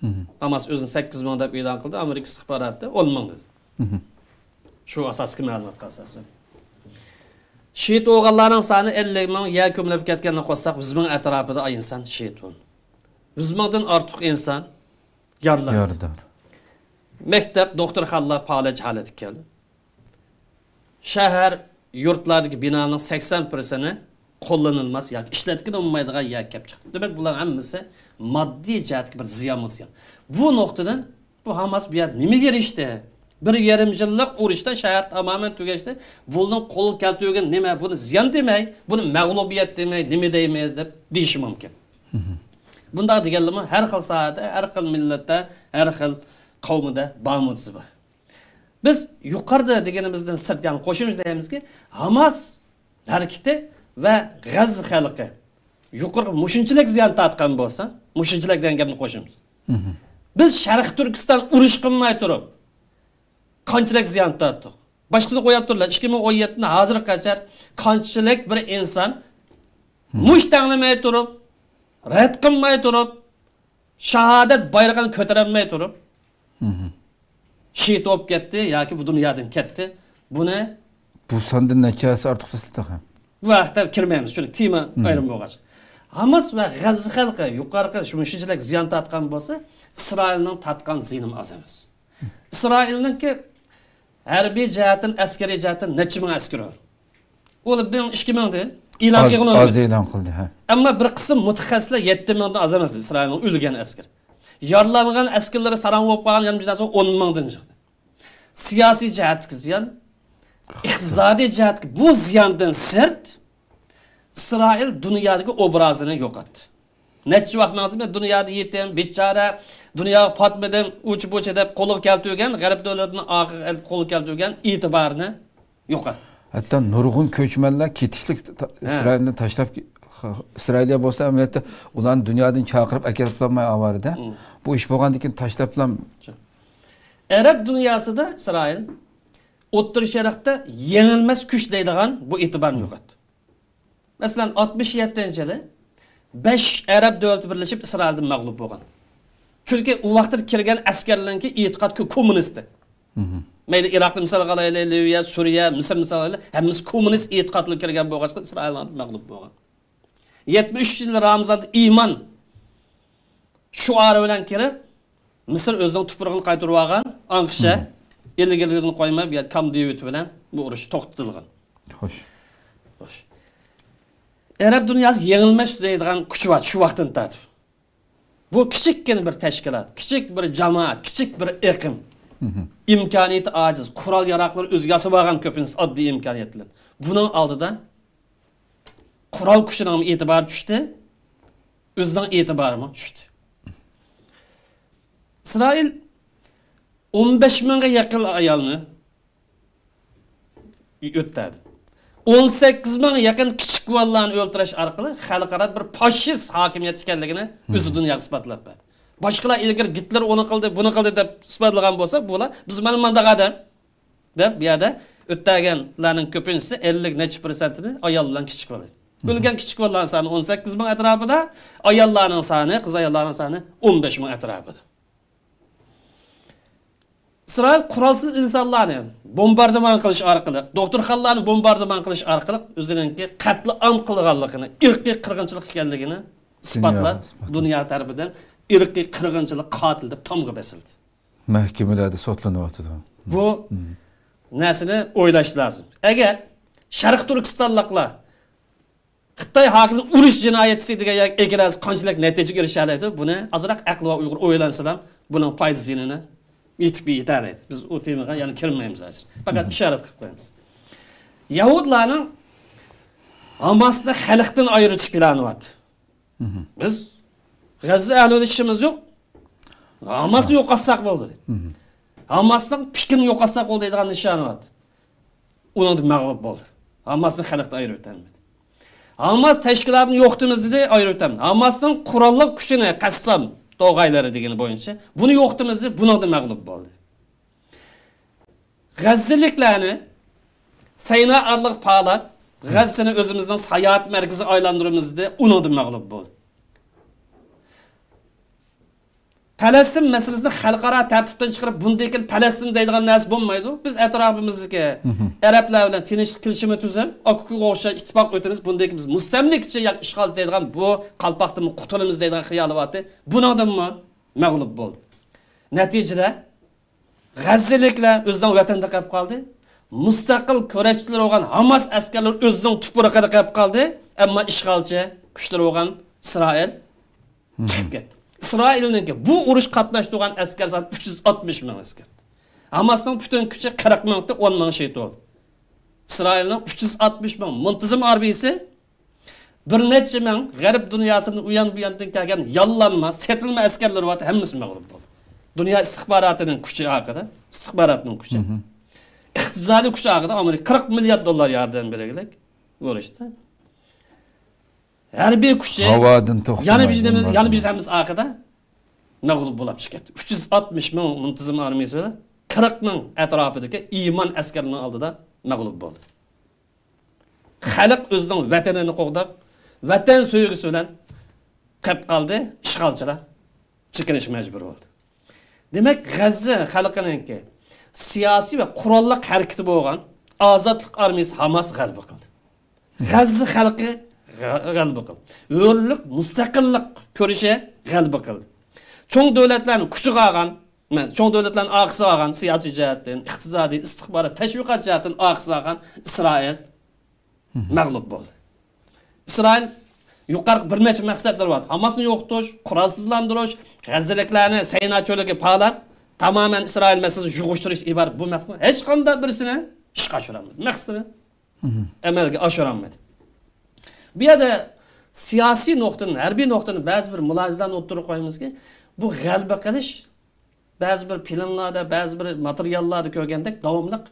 مم. ھاماس ئۆزىنى سەككىز مىڭ دەپ ئېلان قىلدى، ئامېرىكا ئىستىخباراتى ئون مىڭ دېدى. مم. شۇ ئاساسلىق مەلۇماتقا ئاساسەن. شېھىت بولغانلارنىڭ سانى ئەللىك مىڭ، يەر كۆمۈلۈپ كەتكەننى قوشساق، يۈز مىڭ ئەتراپىدا ئىنسان شېھىت بولدى. يۈز مىڭدىن ئارتۇق ئىنسان يارىلاندى. يارىدار. مەكتەپ، دوختۇرخانىلار پالەچ ھالەتكە كەلدى. شەھەر، يۇرتلاردىكى بىنانىڭ سەكسەن پىرسەنتى قوللىنىلماس ياكى ئىشلەتكىلى بولمايدىغان يەرگە كەپ چىقتى. دېمەك، بۇلار ھەممىسى ماددىي جەھەتتىكى بىر زىيانمۇ زىيان. بۇ نۇقتىدىن بۇ ھاماس بۇ يەردە نېمىگە ئېرىشتى؟ بىر يېرىم يىللىق ئۇرۇشتا شەھەر تامامەن تۈگەشتى. بۇنىڭ قولغا كەلتۈرگەن نېمە؟ بۇنى زىيان دېمەي، بۇنى مەغلۇبىيەت دېمەي، نېمە دەيمىز دەپ دېيىشى مۇمكىن. مم. بۇنداق دېگەنلىرىمۇ ھەر خىل ساھەدە، ھەر خىل مىللەتتە، ھەر خىل قەۋمدە بار مۇدىسى بار. بىز يۇقىرىدا دېگىنىمىزدىن سىرت، يەنى قوشۇمچە دەيمىزكى، ھاماس ھەرىكىتى ۋە غەززە خەلقى يۇقىرىقى مۇشۇنچىلىك زىيان تارتقان بولسا، مۇشۇنچىلىك دېگەن گەپنى قوشىمىز. مم. بىز شەرقىي تۈركىستان ئۇرۇش قىلماي تۇرۇپ قانچىلىك زىيان تارتتۇق؟ باشقىسىنى قويۇپ تۇرلا، ئىككى مىڭ ئون يەتتىدىن ھازىرغا قەدەر قانچىلىك بىر ئىنسان مم. مۇشت تەڭلىمەي تۇرۇپ، رەت قىلماي تۇرۇپ، شاھادەت بايرىقىنى كۆتۈرەلمەي تۇرۇپ، مم. شېھىت بولۇپ كەتتى ياكى بۇ دۇنيادىن كەتتى. بۇنى بۇ ساندىن نەچچە ھەسسە ئارتۇق تېخى. بۇ ھەقتە كىرمەيمىز، چۈنكى تېما مم. ئايرىم بولغاچ. ھاماس ۋە غەززە خەلقى يۇقىرىقى شۇ مۇشۇنچىلىك زىيان تارتقان بولسا، ئىسرائىلنىڭ تارتقان زىيىنىمۇ ئاز ئەمەس. ئىسرائىلنىڭكى ھەربىي جەھەتتىن، ئەسكىرىي جەھەتتىن نەچچە مىڭ ئەسكىرى بار. ئۇ بىر مىڭ، ئىككى مىڭ دېدى. ئېلان ئاز، قىلغىنى ئاز ئۆلگەن. ئېلان قىلدى، ھە. ئەمما بىر قىسىم مۇتەخەسسىسلەر يەتتە مىڭدىن ئاز ئەمەس ئىسرائىلنىڭ ئۆلگەن ئەسكىرى. يارىلانغان ئەسكىرىلىرى ساراڭ بولۇپ قالغان يەنە بىر نەرسە ئون مىڭدىن چىقتى. سىياسىي جەھەتتىكى زىيان، ئىقتىسادىي جەھەتتىكى بۇ زىياندىن سىرت، ئىسرائىل دۇنيادىكى ئوبرازىنى يوقاتتى. نەچچە ۋاقىت ماڭسىمۇ دۇنيادا يېتىم، بىچارە، دۇنياغا پاتمىدىم، ئۇچ-بۇچ دەپ قولغا كەلتۈرگەن، غەرب دۆلىتىنىڭ ئارقىغا ئېلىپ قولغا كەلتۈرگەن ئېتىبارىنى يوقاتتى. ھەتتا نۇرغۇن كۆچمەنلەر كېتىشلىك تا-، ھە. ئىسرائىلنى تاشلاپ، ئىسرائىلىيە بولسا ئەمەلىيەتتە ئۇلارنى دۇنيادىن چاقىرىپ ئەكېلىپلانماي ئاۋارىدە. مم. بۇ ئىش بولغاندىن كېيىن تاشلاپلا. ئەرەب دۇنياسىدا ئىسرائىل ئوتتۇرا شەرقتە يېڭىلمەس كۈچ دەيدىغان بۇ ئېتىبارنى يوقاتتى. مەسىلەن، ئاتمىش يەتتىنچى يىلى بەش ئەرەب دۆلىتى بىرلىشىپ ئىسرائىلدىن مەغلۇپ بولغان. چۈنكى ئۇ ۋاقىتتا كىرگەن ئەسكەرلەرنىڭكى ئېتىقاد كۆ-، كوممۇنىستى. مم. مەيلى ئىراقنى مىسالغا ئالايلى، لىۋىيە، سۈرىيە، مىسىر مىسالغا ئالايلى، ھەممىسى كوممۇنىست ئېتىقاد بىلەن كىرگەن بولغاچقا، ئىسرائىل مەغلۇپ بولغان. يەتمىش ئۈچىنچى يىلى رامىزاندا ئىمان شوئارى بىلەن كىرىپ، مىسىر ئۆزىنىڭ تۇپرىقىنى قايتۇرۇۋالغان، ئاڭقىشە مم. ئىلگىرىلىكىنى قويماي، بۇ يەردە كامپ دېۋىد بىلەن بۇ ئۇرۇش توختىتىلغان. خوش. خوش. ئەرەب دۇنياسى يېڭىلمەس دەيدىغان كۈچ بار شۇ ۋاقىتتىن تارتىپ. بۇ كىچىككىنە بىر تەشكىلات، كىچىك بىر جامائەت، كىچىك بىر ئېقىم. مم. ئىمكانىيىتى ئاجىز، قورال ياراغلىرى ئۆزى ياسىۋالغان كۆپىنچىسى ئاددىي ئىمكانىيەت بىلەن. بۇنىڭ ئالدىدا قورال كۈچىنىڭ ئېتىبارى چۈشتى، ئۆزىنىڭ ئېتىبارىمۇ چۈشتى. ئىسرائىل ئون بەش مىڭغا يېقىن ئايالنى ئۆلتۈردى. ئون سەككىز مىڭغا يېقىن كىچىك بالىلارنى ئۆلتۈرۈش ئارقىلىق خەلقئارادا بىر فاشىست ھاكىمىيەت ئىكەنلىكىنى ئۆزى مم. دۇنياغا ئىسپاتلاپ بەردى. باشقىلار ئىلگىرى گىتلېر ئۇنى قىلدى، بۇنى قىلدى دەپ ئىسپاتلىغان بولسا، بۇلار بىز مانا مانداق ئادەم دەپ بۇ يەردە ئۆلتۈرگەنلەرنىڭ كۆپىنچىسى ئەللىك نەچچە پىرسەنتىنى ئايال بىلەن كىچىك بالا. مم. ئۆلگەن كىچىك بالىلارنىڭ سانى ئون سەككىز مىڭ ئەتراپىدا، ئاياللارنىڭ سانى، قىز ئاياللارنىڭ سانى ئون بەش مىڭ ئەتراپىدا. ئىسرائىل قورالسىز ئىنسانلارنى بومباردىمان قىلىش ئارقىلىق، دوختۇرخانىلارنى بومباردىمان قىلىش ئارقىلىق ئۆزىنىڭكى قەتلىئام قىلغانلىقىنى، ئىرقىي قىرغىنچىلىق ئىكەنلىكىنى ئىسپاتلاپ، دۇنيا تەرىپىدىن ئىرقىي قىرغىنچىلىق قاتىلى دەپ تامغا بېسىلدى. مەھكىمىلەردە سوتلىنىۋاتىدۇ. بۇ نەرسىنى ئويلاش لازىم. ئەگەر شەرقىي تۈركىستانلىقلار خىتاي ھاكىمىنى ئۇرۇش جىنايەتچىسى دېگەن يەرگە ئەكېلەلىسە قانچىلىك نەتىجىگە ئېرىشەلەيدۇ؟ بۇنى ئازراق ئەقلىۋار ئۇيغۇر ئويلانسىلا، بۇنىڭ پايدا زىيىنىنى يېتىپ يېتەلەيدۇ. بىز ئۇ تېمىغا يەنە كىرمەيمىز ھازىر. پەقەت ئىشارەت قىلىپ قويىمىز. يەھۇدلارنىڭ ھاماسنى خەلقتىن ئايرىتىش پىلانى بار. بىز غەززە ئەھلىدە ئىشىمىز يوق. ھاماسنى يوقاتساق بولدى. ھاماسنىڭ پىكرىنى يوقاتساق بولدى دەيدىغان نىشانى بار. ئۇنىڭدا مەغلۇپ بولدى. ھاماسنى خەلقتىن ئايرىۋېتەلمىدى. ھاماس تەشكىلاتىنى يوقىتىمىز دېدى، ئايرىۋېتەلمىدى. ھاماسنىڭ قوراللىق كۈچىنى، قەسسام، دوغايلىرى دېگىنى بويىچە، بۇنى يوقىتىمىز دېدى، بۇنىڭدا مەغلۇپ بولدى. غەززىلىكلەرنى سەينا ئارىلىق پالاپ، غەززىنى ئۆزىمىزنىڭ ساياھەت مەركىزىگە ئايلاندۇرىمىز دېدى، ئۇنىڭدا مەغلۇپ بولدى. پەلەستىن مەسىلىسىنى خەلقئارا تەرتىپتىن چىقىرىپ، بۇندىن كېيىن پەلەستىن دەيدىغان نەرسە بولمايدۇ. بىز ئەتراپىمىزدىكى ئەرەبلەر بىلەن تىنچلىق كېلىشىمى تۈزۈپ، ئاكا-ئۇكىغا ئوخشاش ئىتتىپاق ئۆتىمىز، بۇندىن كېيىن بىز مۇستەملىكىچى ياكى ئىشغالچى دەيدىغان بۇ قالپاقتىنمۇ قۇتۇلىمىز دەيدىغان خىيالى بارتى. بۇنىڭدىنمۇ مەغلۇپ بولدى. نەتىجىدە غەززىلىكلەر ئۆزىنىڭ ۋەتىنىدە قېلىپ قالدى. مۇستەقىل كۈرەشچىلىرى بولغان ھاماس ئەسكەرلىرى ئۆزىنىڭ تۇپرىقىدا قېلىپ قالدى. ئەمما ئىشغالچى كۈچلىرى بولغان ئىسرائىل چىقىپ كەتتى. ئىسرائىلنىڭكى بۇ ئۇرۇش قاتناشتۇرغان ئەسكەر سانى ئۈچ يۈز ئاتمىش مىڭ ئەسكەر. ھاماسنىڭ پۈتۈن كۈچى قىرىق مىڭ، ئون مىڭ شېھىت بولدى. ئىسرائىلنىڭ ئۈچ يۈز ئاتمىش مىڭ مۇنتىزىم ئارمىيىسى، بىر نەچچە مىڭ غەرب دۇنياسىدىن ئۇيان بۇياندىن كەلگەن ياللانما، سېتىلما ئەسكەرلىرى بار، ھەممىسى مەغلۇپ بولدى. دۇنيا ئىستىخباراتىنىڭ كۈچى ئارقىدا، ئىستىخباراتنىڭ كۈچى. ئىقتىسادىي كۈچى ئارقىدا ئامېرىكا قىرىق مىليارد دوللار ياردەم بېرەرلىك بولۇشتا. ھەربىي كۈچى، ھاۋادىن توختىماي يەنە بىر، يەنە بىر ھەممىسى ئارقىدا مەغلۇپ بولاپ چىقىپ كەتتى. ئۈچ يۈز ئاتمىش مىڭ مۇنتىزىم ئارمىيىسى بىلەن قىرىق مىڭ ئەتراپىدىكى ئىمان ئەسكەرلىرىنىڭ ئالدىدا مەغلۇپ بولدى. خەلق ئۆزىنىڭ ۋەتىنىنى قوغداپ، ۋەتەن سۆيگۈسى بىلەن قېلىپ قالدى، ئىشغالچىلار چېكىنىش مەجبۇرى بولدى. دېمەك، غەززە خەلقىنىڭكى سىياسىي ۋە قوراللىق ھەرىكىتى بولغان ئازادلىق ئارمىيىسى ھاماس غەلىبە قىلدى. غەززە خەلقى غە-، غەلىبە قىلدى. ھۆرلۈك، مۇستەقىللىق كۈرىشى غەلىبە قىلدى. چوڭ دۆلەتلەرنىڭ كۈچىگە ئالغان، مەن، چوڭ دۆلەتلەرنىڭ ئارقىسىغا ئالغان سىياسىي جەھەتتىن، ئىقتىسادىي، ئىستىخبارات، تەشۋىقات جەھەتتىن ئارقىسىغا ئالغان ئىسرائىل مەغلۇپ بولدى. ئىسرائىل يۇقىرىقى بىر نەچچە مەقسەتلىرى بار. ھاماسنى يوقىتىش، قورالسىزلاندۇرۇش، غەززىلىكلەرنى سەينا چۆلىگە پالاپ، تامامەن ئىسرائىل مەسىلىسىنى يىغىشتۇرۇش ئىبارەت بۇ مەقسەتنىڭ ھېچقانداق بىرسىنى ئىشقا ئاشۇرالمىدى. مەقسىتىنى ئەمەلگە ئاشۇرالمىدى. بۇ يەردە سىياسىي نۇقتىدىن، ھەربىي نۇقتىدىن بەزى بىر مۇلاھىزىلەرنى ئوتتۇرىغا قويىمىزكى، بۇ غەلىبە قىلىش بەزى بىر فىلىملاردا، بەزى بىر ماتېرىياللاردا كۆرگەندەك داۋاملىق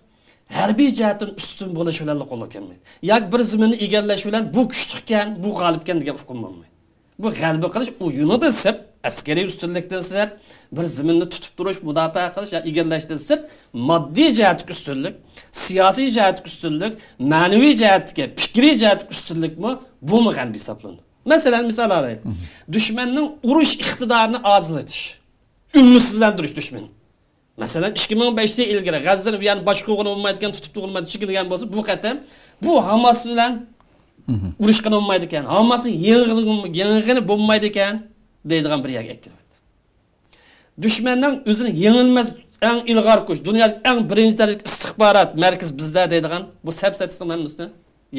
ھەربىي جەھەتتىن ئۈستۈن بولۇش بىلەنلا قولغا كەلمەيدۇ. ياكى بىر زېمىننى ئىگىلەش بىلەن بۇ كۈچلۈككەن، بۇ غالىبكەن دېگەن ئۇقۇم بولمايدۇ. بۇ غەلىبە قىلىش ئۇ يۇنىدىن سىرت، ئەسكىرىي ئۈستۈنلۈكتىن سىرت، بىر زېمىننى تۇتۇپ تۇرۇش، مۇداپىئە قىلىش يا ئىگىلەشتىن سىرت، ماددىي جەھەتتىكى ئۈستۈنلۈك، سىياسىي جەھەتتىكى ئۈستۈنلۈك، مەنىۋى جەھەتتىكى، پىكرىي جەھەتتىكى ئۈستۈنلۈكمۇ، بۇمۇ غەلىبە ھېسابلىنىدۇ. مەسىلەن، مىسال ئالايلى. دۈشمەننىڭ ئۇرۇش ئىقتىدارىنى ئازلىتىش، ئۈنۈمسىزلەندۈرۈش دۈشمەن. مەسىلەن، ئىككى مىڭ بەش يىل ئىلگىرى غەززىنى بۇ يەرنى باشقۇرغىلى بولمايدىكەن، تۇتۇپ تۇرغىلى بولمايدۇ، چېكىنگەن بولسا، بۇ قېتىم بۇ ھاماس بىلەن ئۇرۇشقىلى بولمايدىكەن، ھاماسنى يېڭىغىلى، يېڭىغىلى بولمايدىكەن دەيدىغان بىر يەرگە ئەكىلىۋەتتى. دۈشمەننىڭ ئۆزىنى يېڭىلمەس ئەڭ ئىلغار كۈچ، دۇنيادىكى ئەڭ بىرىنچى دەرىجىلىك ئىستىخبارات مەركىزى بىزدە دەيدىغان بۇ سەپسەتىسىنىڭ ھەممىسىنى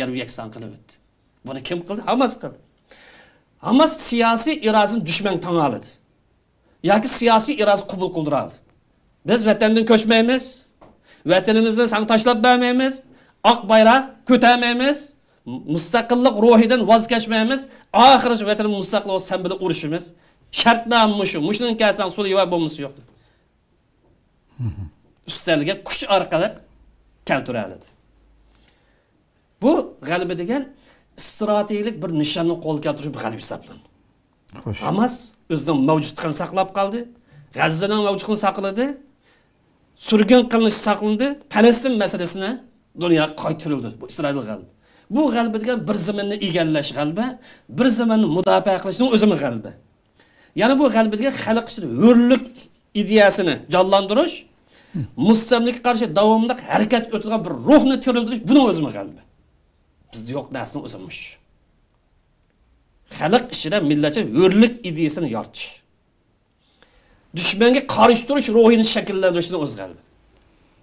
يەر يەكسان قىلىۋەتتى. بۇنى كىم قىلدى؟ ھاماس قىلدى. ھاماس سىياسىي ئىرادىسىنى دۈشمەنگە تاڭالىدى. ياكى سىياسىي ئىرادىسىنى قوبۇل قىلدۇرالىدى. بىز ۋەتەندىن كۆچمەيمىز، ۋەتىنىمىزنى ساڭا تاشلاپ بەرمەيمىز، ئاق بايراق كۆتەرمەيمىز، مۇستەقىللىق روھىدىن ۋاز كەچمەيمىز، ئاخىرى ۋەتىنىمىز مۇستەقىل بولسا سەن بىلەن ئۇرۇشىمىز. شەرتنامە مۇشۇ، مۇشۇنىڭ كەلسەڭ سۇلىۋا، بولمىسا يوق. ئۈستەلگە كۈچ ئارقىلىق كەلتۈرەلىدى. بۇ غەلىبە دېگەن ئىستراتېگىيەلىك بىر نىشاننى قولغا كەلتۈرۈش بىر غەلىبە ھېسابلىنىدۇ. خوش. ھاماس ئۆزىنىڭ مەۋجۇتلۇقىنى ساقلاپ قالدى. غەززىنىڭ مەۋجۇتلۇقىنى ساقلىدى. سۈرگۈن قىلىنىشى ساقلىنىدى. پەلەستىن مەسىلىسىنى دۇنياغا قايتۇرۇلدى. بۇ ئىسرائىل غەلىبە. بۇ غەلىبە دېگەن بىر زېمىننى ئىگىلەش غەلىبە، بىر زېمىننى مۇداپىئە قىلىشنىڭ ئۆزىمۇ غەلىبە. يەنە بۇ غەلىبە دېگەن خەلق ئىچىدە ھۆرلۈك ئىدىيەسىنى جانلاندۇرۇش، مۇستەملىكىگە قارشى داۋاملىق ھەرىكەتكە ئۆتىدىغان بىر روھنى تىرىلدۈرۈش، بۇنىڭ ئۆزىمۇ غەلىبە. بىزدە يوق نەرسىنىڭ ئۆزى مۇشۇ. خەلق ئىچىدە مىللەتچە ھۆرلۈك ئىدىيەسىنى يارىتىش. دۈشمەنگە قارشى تۇرۇش روھىنى شەكىللەندۈرۈشنىڭ ئۆزى غەلىبە.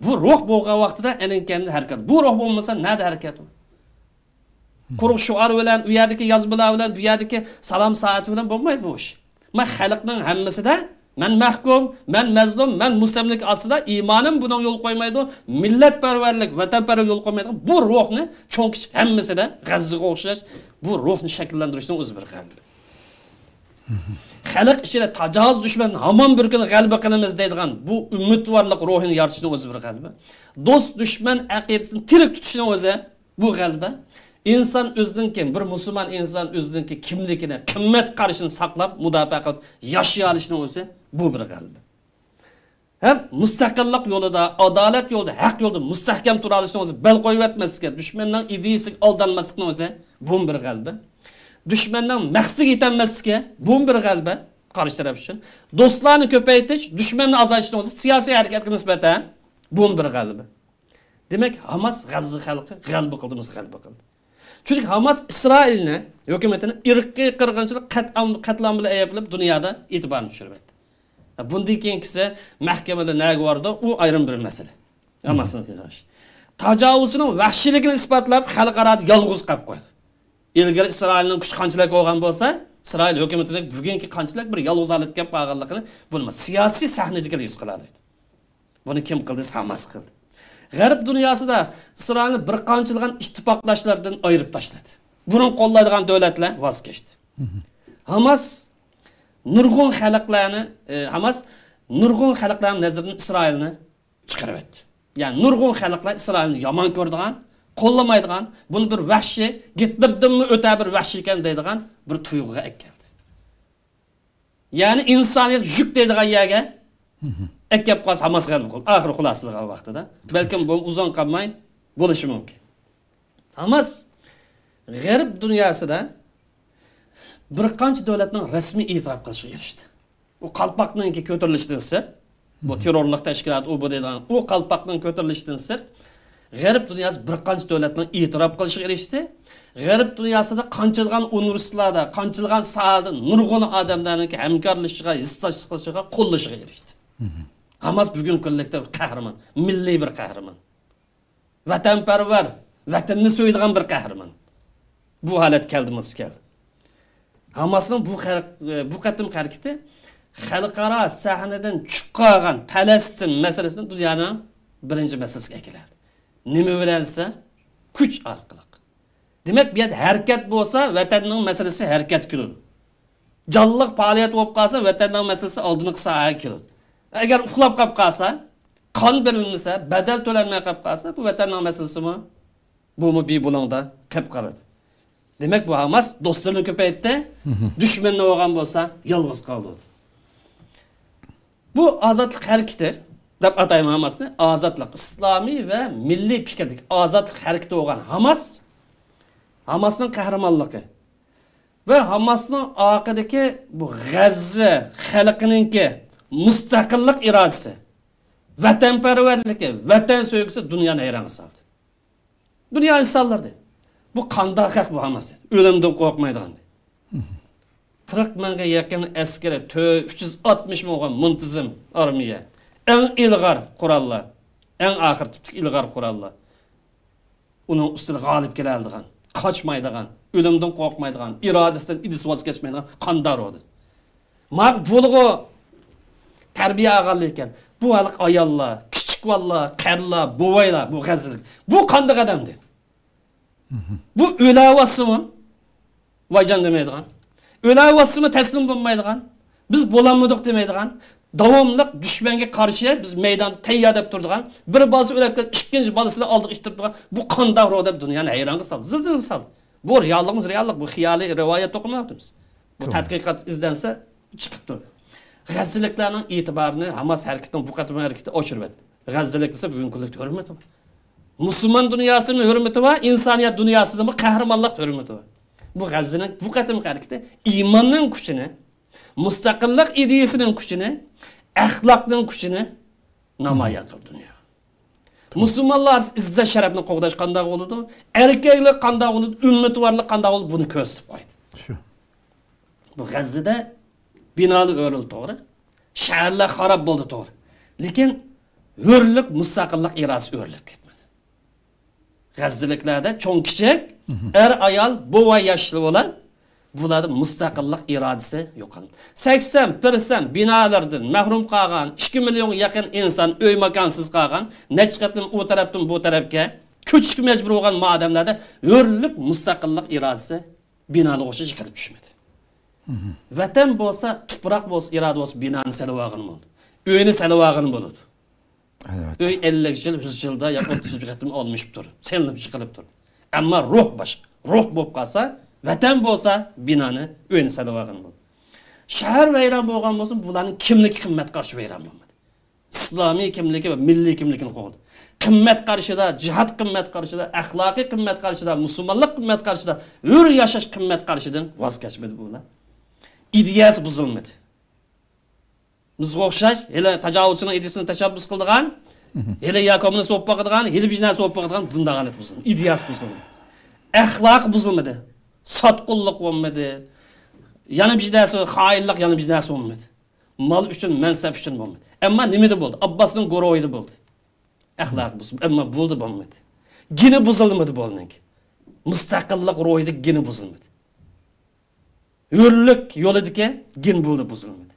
بۇ روھ بولغان ۋاقتىدا ئەنە كەندىدە ھەرىكەت. بۇ روھ بولمىسا نەدە ھەرىكەت بار؟ قۇرۇق شوئار بىلەن، ئۇ يەردىكى يازمىلار بىلەن، بۇ يەردىكى سالام سائىتى بىلەن بولمايدۇ بۇ ئىش. مانا خەلقنىڭ ھەممىسىدە مەن مەھكۇم، مەن مەزلۇم، مەن مۇستەملىكە ئاستىدا، ئىمانىم بۇنىڭغا يول قويمايدۇ، مىللەتپەرۋەرلىك، ۋەتەنپەرۋەرلىك يول قويمايدىغان بۇ روھنى چوڭ كىچىك ھەممىسىدە غەززىگە ئوخشاش بۇ روھنى شەكىللەندۈرۈشنىڭ ئۆزى بىر غەلىبە. خەلق ئىچىدە تاجاۋۇز دۈشمەندىن ھامان بىر كۈنى غەلىبە قىلىمىز دەيدىغان بۇ ئۈمىدۋارلىق روھىنى يارىتىشنىڭ ئۆزى بىر غەلىبە. دوست دۈشمەن ئەقىدىسىنى تىرىك تۇتۇشنىڭ ئۆزى بۇ غەلىبە. ئىنسان ئۆزىنىڭكى، بىر مۇسۇلمان ئىنسان ئۆزىنىڭكى كىملىكىنى، قىممەت قارىشىنى ساقلاپ، مۇداپىئە قىلىپ ياشىيالىشىنىڭ ئۆزى بۇ بىر غەلىبە. ھەم مۇستەقىللىق يولىدا، ئادالەت يولىدا، ھەق يولىدا مۇستەھكەم تۇرالىشنىڭ ئۆزى، بەل قويۇۋەتمەسلىكى، دۈشمەننىڭ ئىدىيىسىگە ئالدانماسلىقنىڭ ئۆزى بۇمۇ بىر غەلىبە. دۈشمەننىڭ مەقسىتىگە يېتەلمەسلىكى بۇمۇ بىر غەلىبە قارشى تەرەپ ئۈچۈن. دوستلارنى كۆپەيتىش، دۈشمەننى ئازايتىشنىڭ ئۆزى سىياسىي ھەرىكەتكە نىسبەتەن بۇمۇ بىر غەلىبە. دېمەك، ھاماس غەززە خەلقى غەلىبە قىلدى، مۇسا غەلىبە قىلدى. چۈنكى ھاماس ئىسرائىلنى، ھۆكۈمىتىنى ئىرقىي قىرغىنچىلىق، قەتئام-، قەتلام بىلەن ئەيىبلەپ، دۇنيادا ئېتىبارنى چۈشۈرۈۋەتتى. بۇندىن كېيىنكىسى مەھكىمىلەر نەگە بارىدۇ، ئۇ ئايرىم بىر مەسىلە. ھاماسنىڭ قىلغان ئىشى. تاجاۋۇزچىنىڭ ۋەھشىيلىكىنى ئىسپاتلاپ، خەلقئارادا يالغۇز قويۇپ قويدى. ئىلگىرى ئىسرائىلنىڭ كۈچى قانچىلىك بولغان بولسا، ئىسرائىل ھۆكۈمىتىدەك بۈگۈنكى قانچىلىك بىر يالغۇز ھالەتكە كەپ قالغانلىقىنى بۇنى سىياسىي سەھنىدىكىلا ھېس قىلالايدۇ. بۇنى كىم قىلدى؟ ھاماس قىلدى. غەرب دۇنياسىدا ئىسرائىلنى بىر قانچىلىغان ئىتتىپاقداشلاردىن ئايرىپ تاشلىدى. بۇرۇن قوللايدىغان دۆلەتلەر ۋاز كەچتى. ھاماس نۇرغۇن خەلقلەرنى، ئى، ھاماس نۇرغۇن خەلقلەرنىڭ نەزىرىدىن ئىسرائىلنى چىقىرىۋەتتى. يەنى نۇرغۇن خەلقلەر ئىسرائىلنى يامان كۆرىدىغان، قوللىمايدىغان، بۇنى بىر ۋەھشىي، گىتلېردىنمۇ ئۆتە بىر ۋەھشىيكەن دەيدىغان بىر تۇيغۇغا ئەكەلدى. يەنى ئىنسانىيەت يۈك دەيدىغان يەرگە ئەكەپ قالسا، ھاماس غەلىبە قىلدى. ئاخىرى خۇلاسىلىغان ۋاقتىدا. بەلكىم بۇ ئۇزۇن قالماي بولۇشى مۇمكىن. ھاماس غەرب دۇنياسىدا بىر قانچە دۆلەتنىڭ رەسمىي ئېتىراپ قىلىشىغا ئېرىشتى. ئۇ قالپاقنىڭكى كۆتۈرۈلۈشىدىن سىرت، بۇ تېررورلۇق تەشكىلاتى، ئۇ بۇ دەيدىغان ئۇ قالپاقنىڭ كۆتۈرۈلۈشىدىن سىرت، غەرب دۇنياسى بىر قانچە دۆلەتنىڭ ئېتىراپ قىلىشىغا ئېرىشتى. غەرب دۇنياسىدا قانچىلىغان ئۇنىۋېرسىتېتلاردا، قانچىلىغان ساھەدە نۇرغۇن ئادەملەرنىڭكى ھەمكارلىشىشىغا، ھېسداشلىق قىلىشىغا، قوللىشىغا ئېرىشتى. ھاماس بۈگۈنكى كۈنلۈكتە بىر قەھرىمان، مىللىي بىر قەھرىمان. ۋەتەنپەرۋەر، ۋەتىنىنى سۆيىدىغان بىر قەھرىمان. بۇ ھالەتكە كەلدى، مۇنۇسى كەلدى. ھاماسنىڭ بۇ خەر-، بۇ قېتىمقى ھەرىكىتى خەلقئارا سەھنىدىن چۈشۈپ قالغان پەلەستىن مەسىلىسىنى دۇنيانىڭ بىرىنچى مەسىلىسىگە ئەكېلەلدى. نېمە بىلەن دېسە، كۈچ ئارقىلىق. دېمەك، بۇ يەردە ھەرىكەت بولسا، ۋەتەننىڭ مەسىلىسى ھەرىكەتكە كېلىدۇ. جانلىق پائالىيەت بولۇپ قالسا، ۋەتەننىڭ مەسىلىسى ئالدىنقى ساھەگە كېلىدۇ. ئەگەر ئۇخلاپ قاپ قالسا، قان بېرىلمىسە، بەدەل تۆلەنمەي قاپ قالسا، بۇ ۋەتەننىڭ مەسىلىسىمۇ، بۇمۇ بىبۇلۇڭدا قېلىپ قالىدۇ. دېمەك، بۇ ھاماس دوستلىرىنى كۆپەيتتى، دۈشمىنىنى بولغان بولسا، يالغۇز قالدۇردى. بۇ ئازادلىق ھەرىكىتى دەپ ئاتايمەن ھاماسنى. ئازادلىق، ئىسلامىي ۋە مىللىي پىكىردىكى ئازادلىق ھەرىكىتى بولغان ھاماس، ھاماسنىڭ قەھرىمانلىقى ۋە ھاماسنىڭ ئارقىدىكى بۇ غەززە خەلقىنىڭكى مۇستەقىللىق ئىرادىسى، ۋەتەنپەرۋەرلىكى، ۋەتەن سۆيگۈسى دۇنيانى ھەيرانغا سالدى. دۇنيا ئىنسانلىرى دېدى، بۇ قانداق خەق بۇ ھاماس دېدى. ئۆلۈمدىن قورقمايدىغان دېدى. قىرىق مىڭغا يېقىن ئەسكىرى، تۆ-، ئۈچ يۈز ئاتمىش مىڭغا مۇنتىزىم ئارمىيە. ئەڭ ئىلغار قوراللار، ئەڭ ئاخىر تىپتىكى ئىلغار قوراللار. ئۇنىڭ ئۈستىدە غالىب كېلەلىدىغان، قاچمايدىغان، ئۆلۈمدىن قورقمايدىغان، ئىرادىسىدىن، ئىدىيىسى ۋاز كەچمەيدىغان قانداق روھ دېدى. ماڭا بۇلغۇ تەربىيە ئالغانلىقى ئىكەن. بۇ ھېلىقى ئاياللار، كىچىك بالىلار، قېرىلار، بوۋايلار، بۇ غەززىلىك. بۇ قانداق ئادەم دېدى. بۇ ئۆلەۋاتسىمۇ ۋايجان دېمەيدىغان، ئۆلەۋاتسىمۇ تەسلىم بولمايدىغان، بىز بولالمىدۇق دېمەيدىغان، داۋاملىق دۈشمەنگە قارشى بىز مەيداندا تەييار دەپ تۇرىدىغان، بىر بالىسى ئۆلۈپ كەتسە ئىككىنچى بالىسىنى ئالدىغا ئىتتىرىپ تۇرغان، بۇ قانداق روھ دەپ دۇنيانى ھەيرانغا سالدى، زىلزىلە سالدى. بۇ رېئاللىقىمىز رېئاللىق، بۇ خىيالىي رىۋايەت توقۇمايۋاتىمىز. بۇ تەتقىقات ئىزدەنسە چىقىپ تۇرىدۇ. غەززىلىكلەرنىڭ ئېتىبارىنى ھاماس ھەرىكىتىنىڭ بۇ قېتىمقى ھەرىكىتى ئاشۇرۇۋەتتى. غەززىلىك دېسە بۈگۈنكى كۈنلۈكتە ھۆرمىتى بار. مۇسۇلمان دۇنياسىنىڭ ھۆرمىتى بار، ئىنسانىيەت دۇنياسىدىمۇ قەھرىمانلىق ھۆرمىتى بار. بۇ غەززىنىڭ بۇ قېتىمقى ھەرىكىتى ئىماننىڭ كۈچىنى، مۇستەقىللىق ئىدىيەسىنىڭ كۈچىنى، ئەخلاقنىڭ كۈچىنى، نامايان قىلدى دۇنياغا. مۇسۇلمانلار ئارىسىدا ئىززەت شەرەپنى قوغداش قانداق بولىدۇ؟ ئەركەكلىك قانداق بولىدۇ؟ ئۈممىتىۋارلىق قانداق بولىدۇ؟ بۇنى كۆرسىتىپ قويدى. شۇ. بۇ غەززىدە بىنالار ئۆرۈلدى، توغرا. شەھەرلەر خاراب بولدى، توغرا. لېكىن ھۆرلۈك، مۇستەقىللىق ئىرادىسى ئۆرۈلۈپ كەتمىدى. غەززىلىكلەردە چوڭ-كىچىك، ئەر-ئايال، بوۋاي-ياشلار بولار، بۇلاردا مۇستەقىللىق ئىرادىسى يوقالدى. سەكسەن پىرسەنت بىنالىرىدىن مەھرۇم قالغان ئىككى مىليونغا يېقىن ئىنسان ئۆي-ماكانسىز قالغان، نەچچە قېتىم ئۇ تەرەپتىن بۇ تەرەپكە كۆچۈشكە مەجبۇر بولغان مۇ ئادەملەردە ھۆرلۈك، مۇستەقىللىق ئىرادىسى بىنالار ئوخشاش يىقىلىپ چۈشمىدى. ۋەتەن بولسا، تۇپراق بولسا، ئىرادە بولسا، بىنانى سېلىۋالغىلى بولىدۇ. ئۆينى سېلىۋالغىلى بولىدۇ. ئەلۋەتتە. ئۆي ئەللىك يىل، يۈز يىلدا ياكى ئوتتۇز يىل قېتىم ئالمىشىپ تۇر، سېلىنىپ يىقىلىپ تۇر. ئەمما روھ باشقا. روھ بولۇپ قالسا، ۋەتەن بولسا، بىنانى، ئۆينى سېلىۋالغىلى بولىدۇ. شەھەر ۋەيران بولغان بولسا، بۇلارنىڭ كىملىكى قىممەت قارىشى ۋەيران بولمىدى. ئىسلامىي كىملىكى ۋە مىللىي كىملىكىنى قوغدىدى. قىممەت قارىشىدا، جىھاد قىممەت قارىشىدا، ئەخلاقىي قىممەت قارىشىدا، مۇسۇلمانلىق قىممەت قارىشىدا، ھۆر ياشاش قىممەت قارىشىدىن ۋاز كەچمىدى بۇلار. ئىدىيەسى بۇزۇلمىدى. بىزگە ئوخشاش، ھېلى تاجاۋۇزچىنىڭ ئىدىيىسىنى تەشەببۇس قىلىدىغان، ھېلى يا كوممۇنىست بولۇپ باقىدىغان، ھېلى بىر نەرسە بولۇپ باقىدىغان بۇنداق ھالەت بۇزۇلمىدى. ئىدىيەسى بۇزۇلمىدى. ئەخلاقى بۇزۇلمىدى. ساتقۇنلۇق بولمىدى. يەنە بىر نەرسە، خائىنلىق، يەنە بىر نەرسە بولمىدى. مال ئۈچۈن، مەنسەپ ئۈچۈن بولمىدى. ئەمما نېمىدە بولدى؟ ئابباسنىڭ گۇرۇھىدا بولدى. ئەخلاقى بۇزۇلدى. ئەمما بۇدا بولمىدى. گېنى بۇزۇلمىدى بۇنىڭكى. مۇستەقىللىق روھىدا گېنى بۇزۇلمىدى. ھۆرلۈك يولىدىكى گېن بۇدا بۇزۇلمىدى.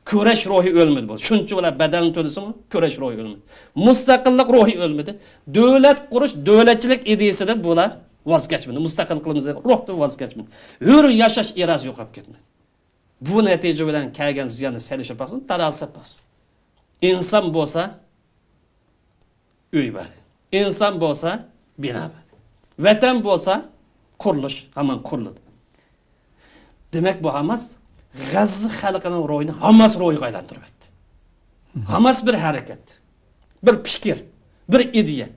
كۈرەش روھى ئۆلمىدى بۇ. شۇنچە بىلەن بەدەلنى تۆلىسىمۇ، كۈرەش روھى ئۆلمىدى. مۇستەقىللىق روھى ئۆلمىدى. دۆلەت قۇرۇش، دۆلەتچىلىك ئىدىيىسىدە بۇلار ۋاز كەچمىدى. مۇستەقىل قىلىمىز دېگەن روھتىن ۋاز كەچمىدى. ھۆر ياشاش ئىرادىسى يوقاپ كەتمىدى. بۇ نەتىجە بىلەن كەلگەن زىياننى سېلىشتۇرۇپ باقسۇن، تارازا سېلىپ باقسۇن. ئىنسان بولسا ئۆي بار. ئىنسان بولسا بىنا بار. ۋەتەن بولسا قۇرۇلۇش ھامان قۇرۇلىدۇ. دېمەك، بۇ ھاماس غەززە خەلقىنىڭ روھىنى ھاماس روھىغا ئايلاندۇرۇۋەتتى. ھاماس بىر ھەرىكەت، بىر پىكىر، بىر ئىدىيە.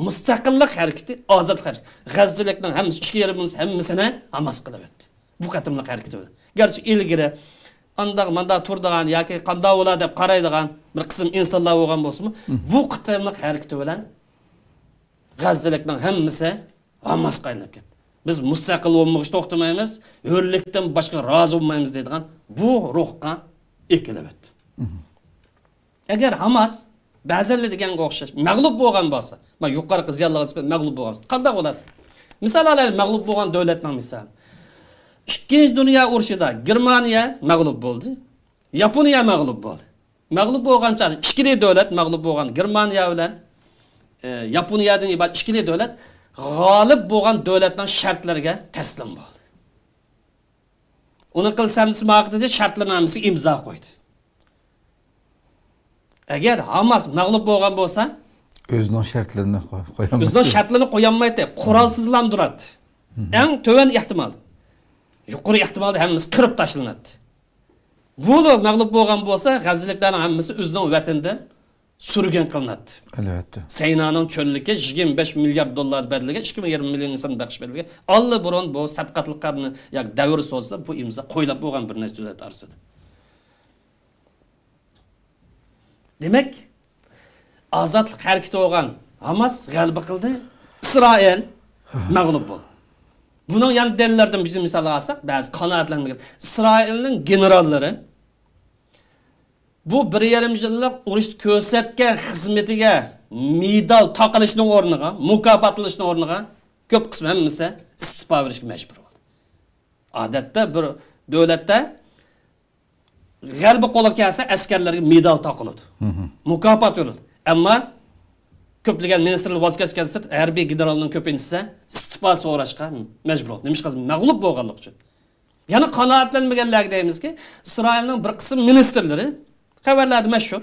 مۇستەقىللىق ھەرىكىتى، ئازادلىق ھەرىكىتى. غەززىلىكنىڭ ھەممىسى، ئىككى يېرىم مىليون ھەممىسىنى ھاماس قىلىۋەتتى. بۇ قېتىملىق ھەرىكىتى بىلەن. گەرچە ئىلگىرى ئانداق مانداق تۇرىدىغان ياكى قانداق بولا دەپ قارايدىغان بىر قىسىم ئىنسانلار بولغان بولسىمۇ، بۇ قېتىملىق ھەرىكىتى بىلەن غەززىلىكنىڭ ھەممىسى ھاماسقا ئايلىنىپ كەتتى. بىز مۇستەقىل بولمىغۇچە توختىمايمىز، ھۆرلۈكتىن باشقا رازى بولمايمىز دەيدىغان بۇ روھقا ئېكىلىۋەتتى. ئەگەر ھاماس بەزەنلەر دېگەنگە ئوخشاش مەغلۇپ بولغان بولسا، مانا يۇقىرىقى زىيانلارغا نىسبەتەن مەغلۇپ بولغان بولسا، قانداق بولاتتى؟ مىسال ئالايلى، مەغلۇپ بولغان دۆلەتنىڭ مىسالى. ئىككىنچى دۇنيا ئۇرۇشىدا گېرمانىيە مەغلۇپ بولدى، ياپونىيە مەغلۇپ بولدى. مەغلۇپ بولغان چاغدا ئىككىلى دۆلەت، مەغلۇپ بولغان گېرمانىيە بىلەن، ئى، ياپونىيەدىن ئىبارەت ئىككىلى دۆلەت غالىب بولغان دۆلەتنىڭ شەرتلىرىگە تەسلىم بولدى. ئۇنىڭ قىلسەمدىسى ماقۇل دېدى، شەرتلىرىنىڭ ھەممىسىگە ئىمزا قويدى. ئەگەر ھاماس مەغلۇپ بولغان بولسا، ئۆزىنىڭ شەرتلىرىنى قوي-، قويالمايتتى. ئۆزىنىڭ شەرتلىرىنى قويالمايتتى. قورالسىزلاندۇراتتى. ئەڭ تۆۋەن ئېھتىمال. يۇقىرى ئېھتىمالدا ھەممىسى قىرىپ تاشلىناتتى. بۇلا مەغلۇپ بولغان بولسا، غەززىلىكلەرنىڭ ھەممىسى ئۆزىنىڭ ۋەتىنىدىن سۈرگۈن قىلىناتتى. ئەلۋەتتە. سەينانىڭ چۆللۈكى يىگىرمە بەش مىليارد دوللار بەدىلىگە، ئىككى يىگىرمە مىليون ئىنسان بەخش بەدىلىگە، ئاللىبۇرۇن بۇ سەبقەتلىك قەرنى ياكى دەۋر سوزىسىدا بۇ ئىمزا قويۇلۇپ بولغان بىر نەچچە دۆلەت ئارىسىدا. دېمەك، ئازادلىق ھەرىكىتى بولغان ھاماس غەلىبە قىلدى، ئىسرائىل مەغلۇپ بولدى. بۇنىڭ يەنە دەلىللىرىدىن بىر مىسال ئالساق، بەزى قانائەتلەنمىگەن ئىسرائىلنىڭ گېنېراللىرى بۇ بىر يېرىم يىللىق ئۇرۇشتا كۆرسەتكەن خىزمىتىگە مېدال تاقىلىشنىڭ ئورنىغا، مۇكاپاتلىنىشنىڭ ئورنىغا كۆپ قىسمى ھەممىسى ئىستېپا بېرىشكە مەجبۇر بولدى. ئادەتتە بىر دۆلەتتە غەلىبە قولغا كەلسە، ئەسكەرلەرگە مېدال تاقىلىدۇ. مۇكاپات بېرىلىدۇ. ئەمما كۆپلىگەن مىنىستىرلار ۋاز كەچكەن سىرت، ھەربىي گېنېرالنىڭ كۆپىنچىسى ئىستېپا سوراشقا مەجبۇر بولدى. نېمىشقا؟ مەغلۇپ بولغانلىقى ئۈچۈن. يەنە قانائەتلەنمىگەنلەرگە دەيمىزكى، ئىسرائىلنىڭ بىر قىسىم مىنىستىرلىرى، خەۋەرلەردە مەشھۇر،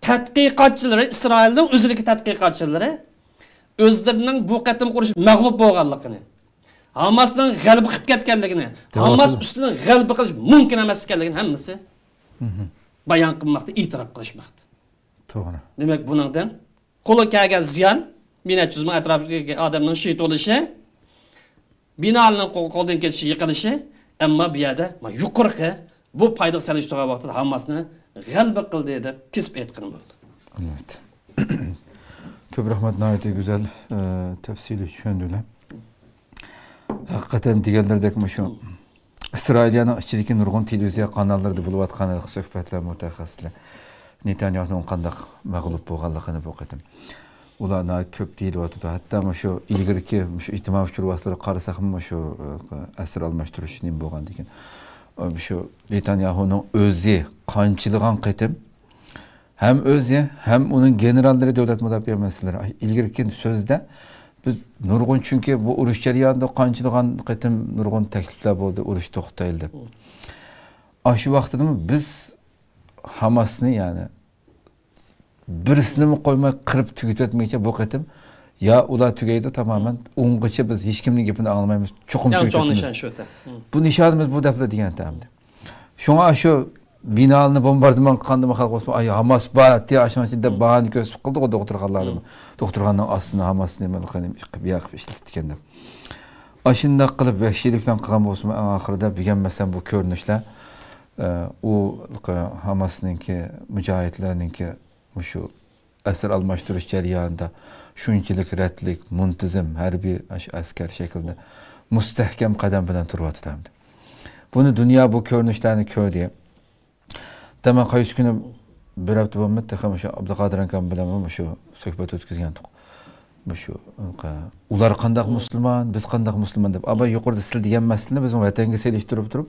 تەتقىقاتچىلىرى، ئىسرائىلنىڭ ئۆزىدىكى تەتقىقاتچىلىرى ئۆزلىرىنىڭ بۇ قېتىمقى ئۇرۇش مەغلۇپ بولغانلىقىنى، ھاماسنىڭ غەلىبە قىلىپ كەتكەنلىكىنى، ھاماس ئۈستىدىن غەلىبە قىلىش مۇمكىن ئەمەس ئىكەنلىكىنى ھەممىسى بايان قىلماقتا، ئېتىراپ قىلىشماقتا. توغرا. دېمەك، بۇنىڭدىن قولغا كەلگەن زىيان، بىر نەچچە يۈز مىڭ ئەتراپىدىكى ئادەمنىڭ شېھىت بولۇشى، بىنالارنىڭ قو-، قولدىن كېتىشى، يىقىلىشى، ئەمما بۇ يەردە ما يۇقىرىقى بۇ پايدىغا سېلىشتۇرغان ۋاقتىدا ھاماسنى غەلىبە قىلدى دەپ كېسىپ ئېيتقىنى بولىدۇ. ئەلۋەتتە. كۆپ رەھمەت، ناھايىتى گۈزەل، ئە، تەپسىلىي چۈشەندۈرۈلە. ھەقىقەتەن دېگەنلىرىدەك مۇشۇ ئىسرائىلىيەنىڭ ئىچىدىكى نۇرغۇن تېلېۋىزىيە قاناللىرىدا بولۇۋاتقان سۆھبەتلەر مۇتەخەسسىسلەر نېتانياھۇنىڭ قانداق مەغلۇپ بولغانلىقىنى بۇ قېتىم ئۇلار ناھايىتى كۆپ دېيىلىۋاتىدۇ. ھەتتا مۇشۇ ئىلگىرىكى مۇشۇ ئىجتىمائىي ئۇچۇر ۋاسىتىلىرىغا قارىساقمۇ، مۇشۇ، ئە، ئەسىر ئالماشتۇرۇش نېمە بولغاندىكىن، مۇشۇ نېتانياھۇنىڭ ئۆزى قانچىلىغان قېتىم ھەم ئۆزى، ھەم ئۇنىڭ گېنېراللىرى دۆلەت مۇداپىئە مەسىلىلىرى ئىلگىرىكى سۆزىدە بىز نۇرغۇن، چۈنكى بۇ ئۇرۇش جەريانىدا قانچىلىغان قېتىم نۇرغۇن تەكلىپلەر بولدى، ئۇرۇش توختايلى دەپ. ئاشۇ ۋاقتىدىمۇ بىز ھاماسنى، يەنى بىرسىنىمۇ قويماي قىرىپ تۈگىتىۋەتمىگەچكە بۇ قېتىم يا ئۇلار تۈگەيدۇ تامامەن، ئۇنغىچە بىز ھېچكىمنىڭ گېپىنى ئاڭلىمايمىز، چوقۇم ئەڭ چوڭ تۈگىتىمىز. نىشان شۇ. بۇ نىشانىمىز بۇ دەپلا دېگەن ئەمدى. شۇڭا شۇ بىنالارنى بومباردىمان قىلغاندىمۇ خەلق بولسىمۇ، ئاي، ھاماس بار، ئاشۇنىڭ ئىچىدە باھانە كۆرسىتىپ قىلدىغۇ دوختۇرخانىلارنى. دوختۇرخانىنىڭ ئاستىنى ھاماس نېمە قىلىپ، بۇ ياق قىلىپ ئىشلىتىپتىكەن دەپ. ئاشۇنداق قىلىپ ۋەھشىيلىك بىلەن قىلغان بولسىمۇ، ئەڭ ئاخىرىدا بۈگۈن مەسىلەن بۇ كۆرۈنۈشلەر، ئە، ئۇ ھاماسنىڭكى، مۇجاھىدلارنىڭكى مۇشۇ ئەسىر ئالماشتۇرۇش جەريانىدا شۇنچىلىك رەتلىك، مۇنتىزىم ھەربىي ئەسكەر شەكلىدە مۇستەھكەم قەدەم بىلەن تۇرۇۋاتىدۇ ئەمدى. بۇنى دۇنيا بۇ كۆرۈنۈشلەرنى كۆردى. دەمەن قايسى كۈنى بىر ھەپتە بولمىدى، تېخى مۇشۇ ئابدۇقادىر ئاكام بىلەن مۇشۇ سۆھبەت ئۆتكۈزگەنتۇق. مۇشۇ، ئۇلار قانداق مۇسۇلمان، بىز قانداق مۇسۇلمان دەپ. ئاباي يۇقىرىدا سىلەر دېگەن مەسىلىنى بىزنىڭ ۋەتەنگە سېلىشتۇرۇپ تۇرۇپ،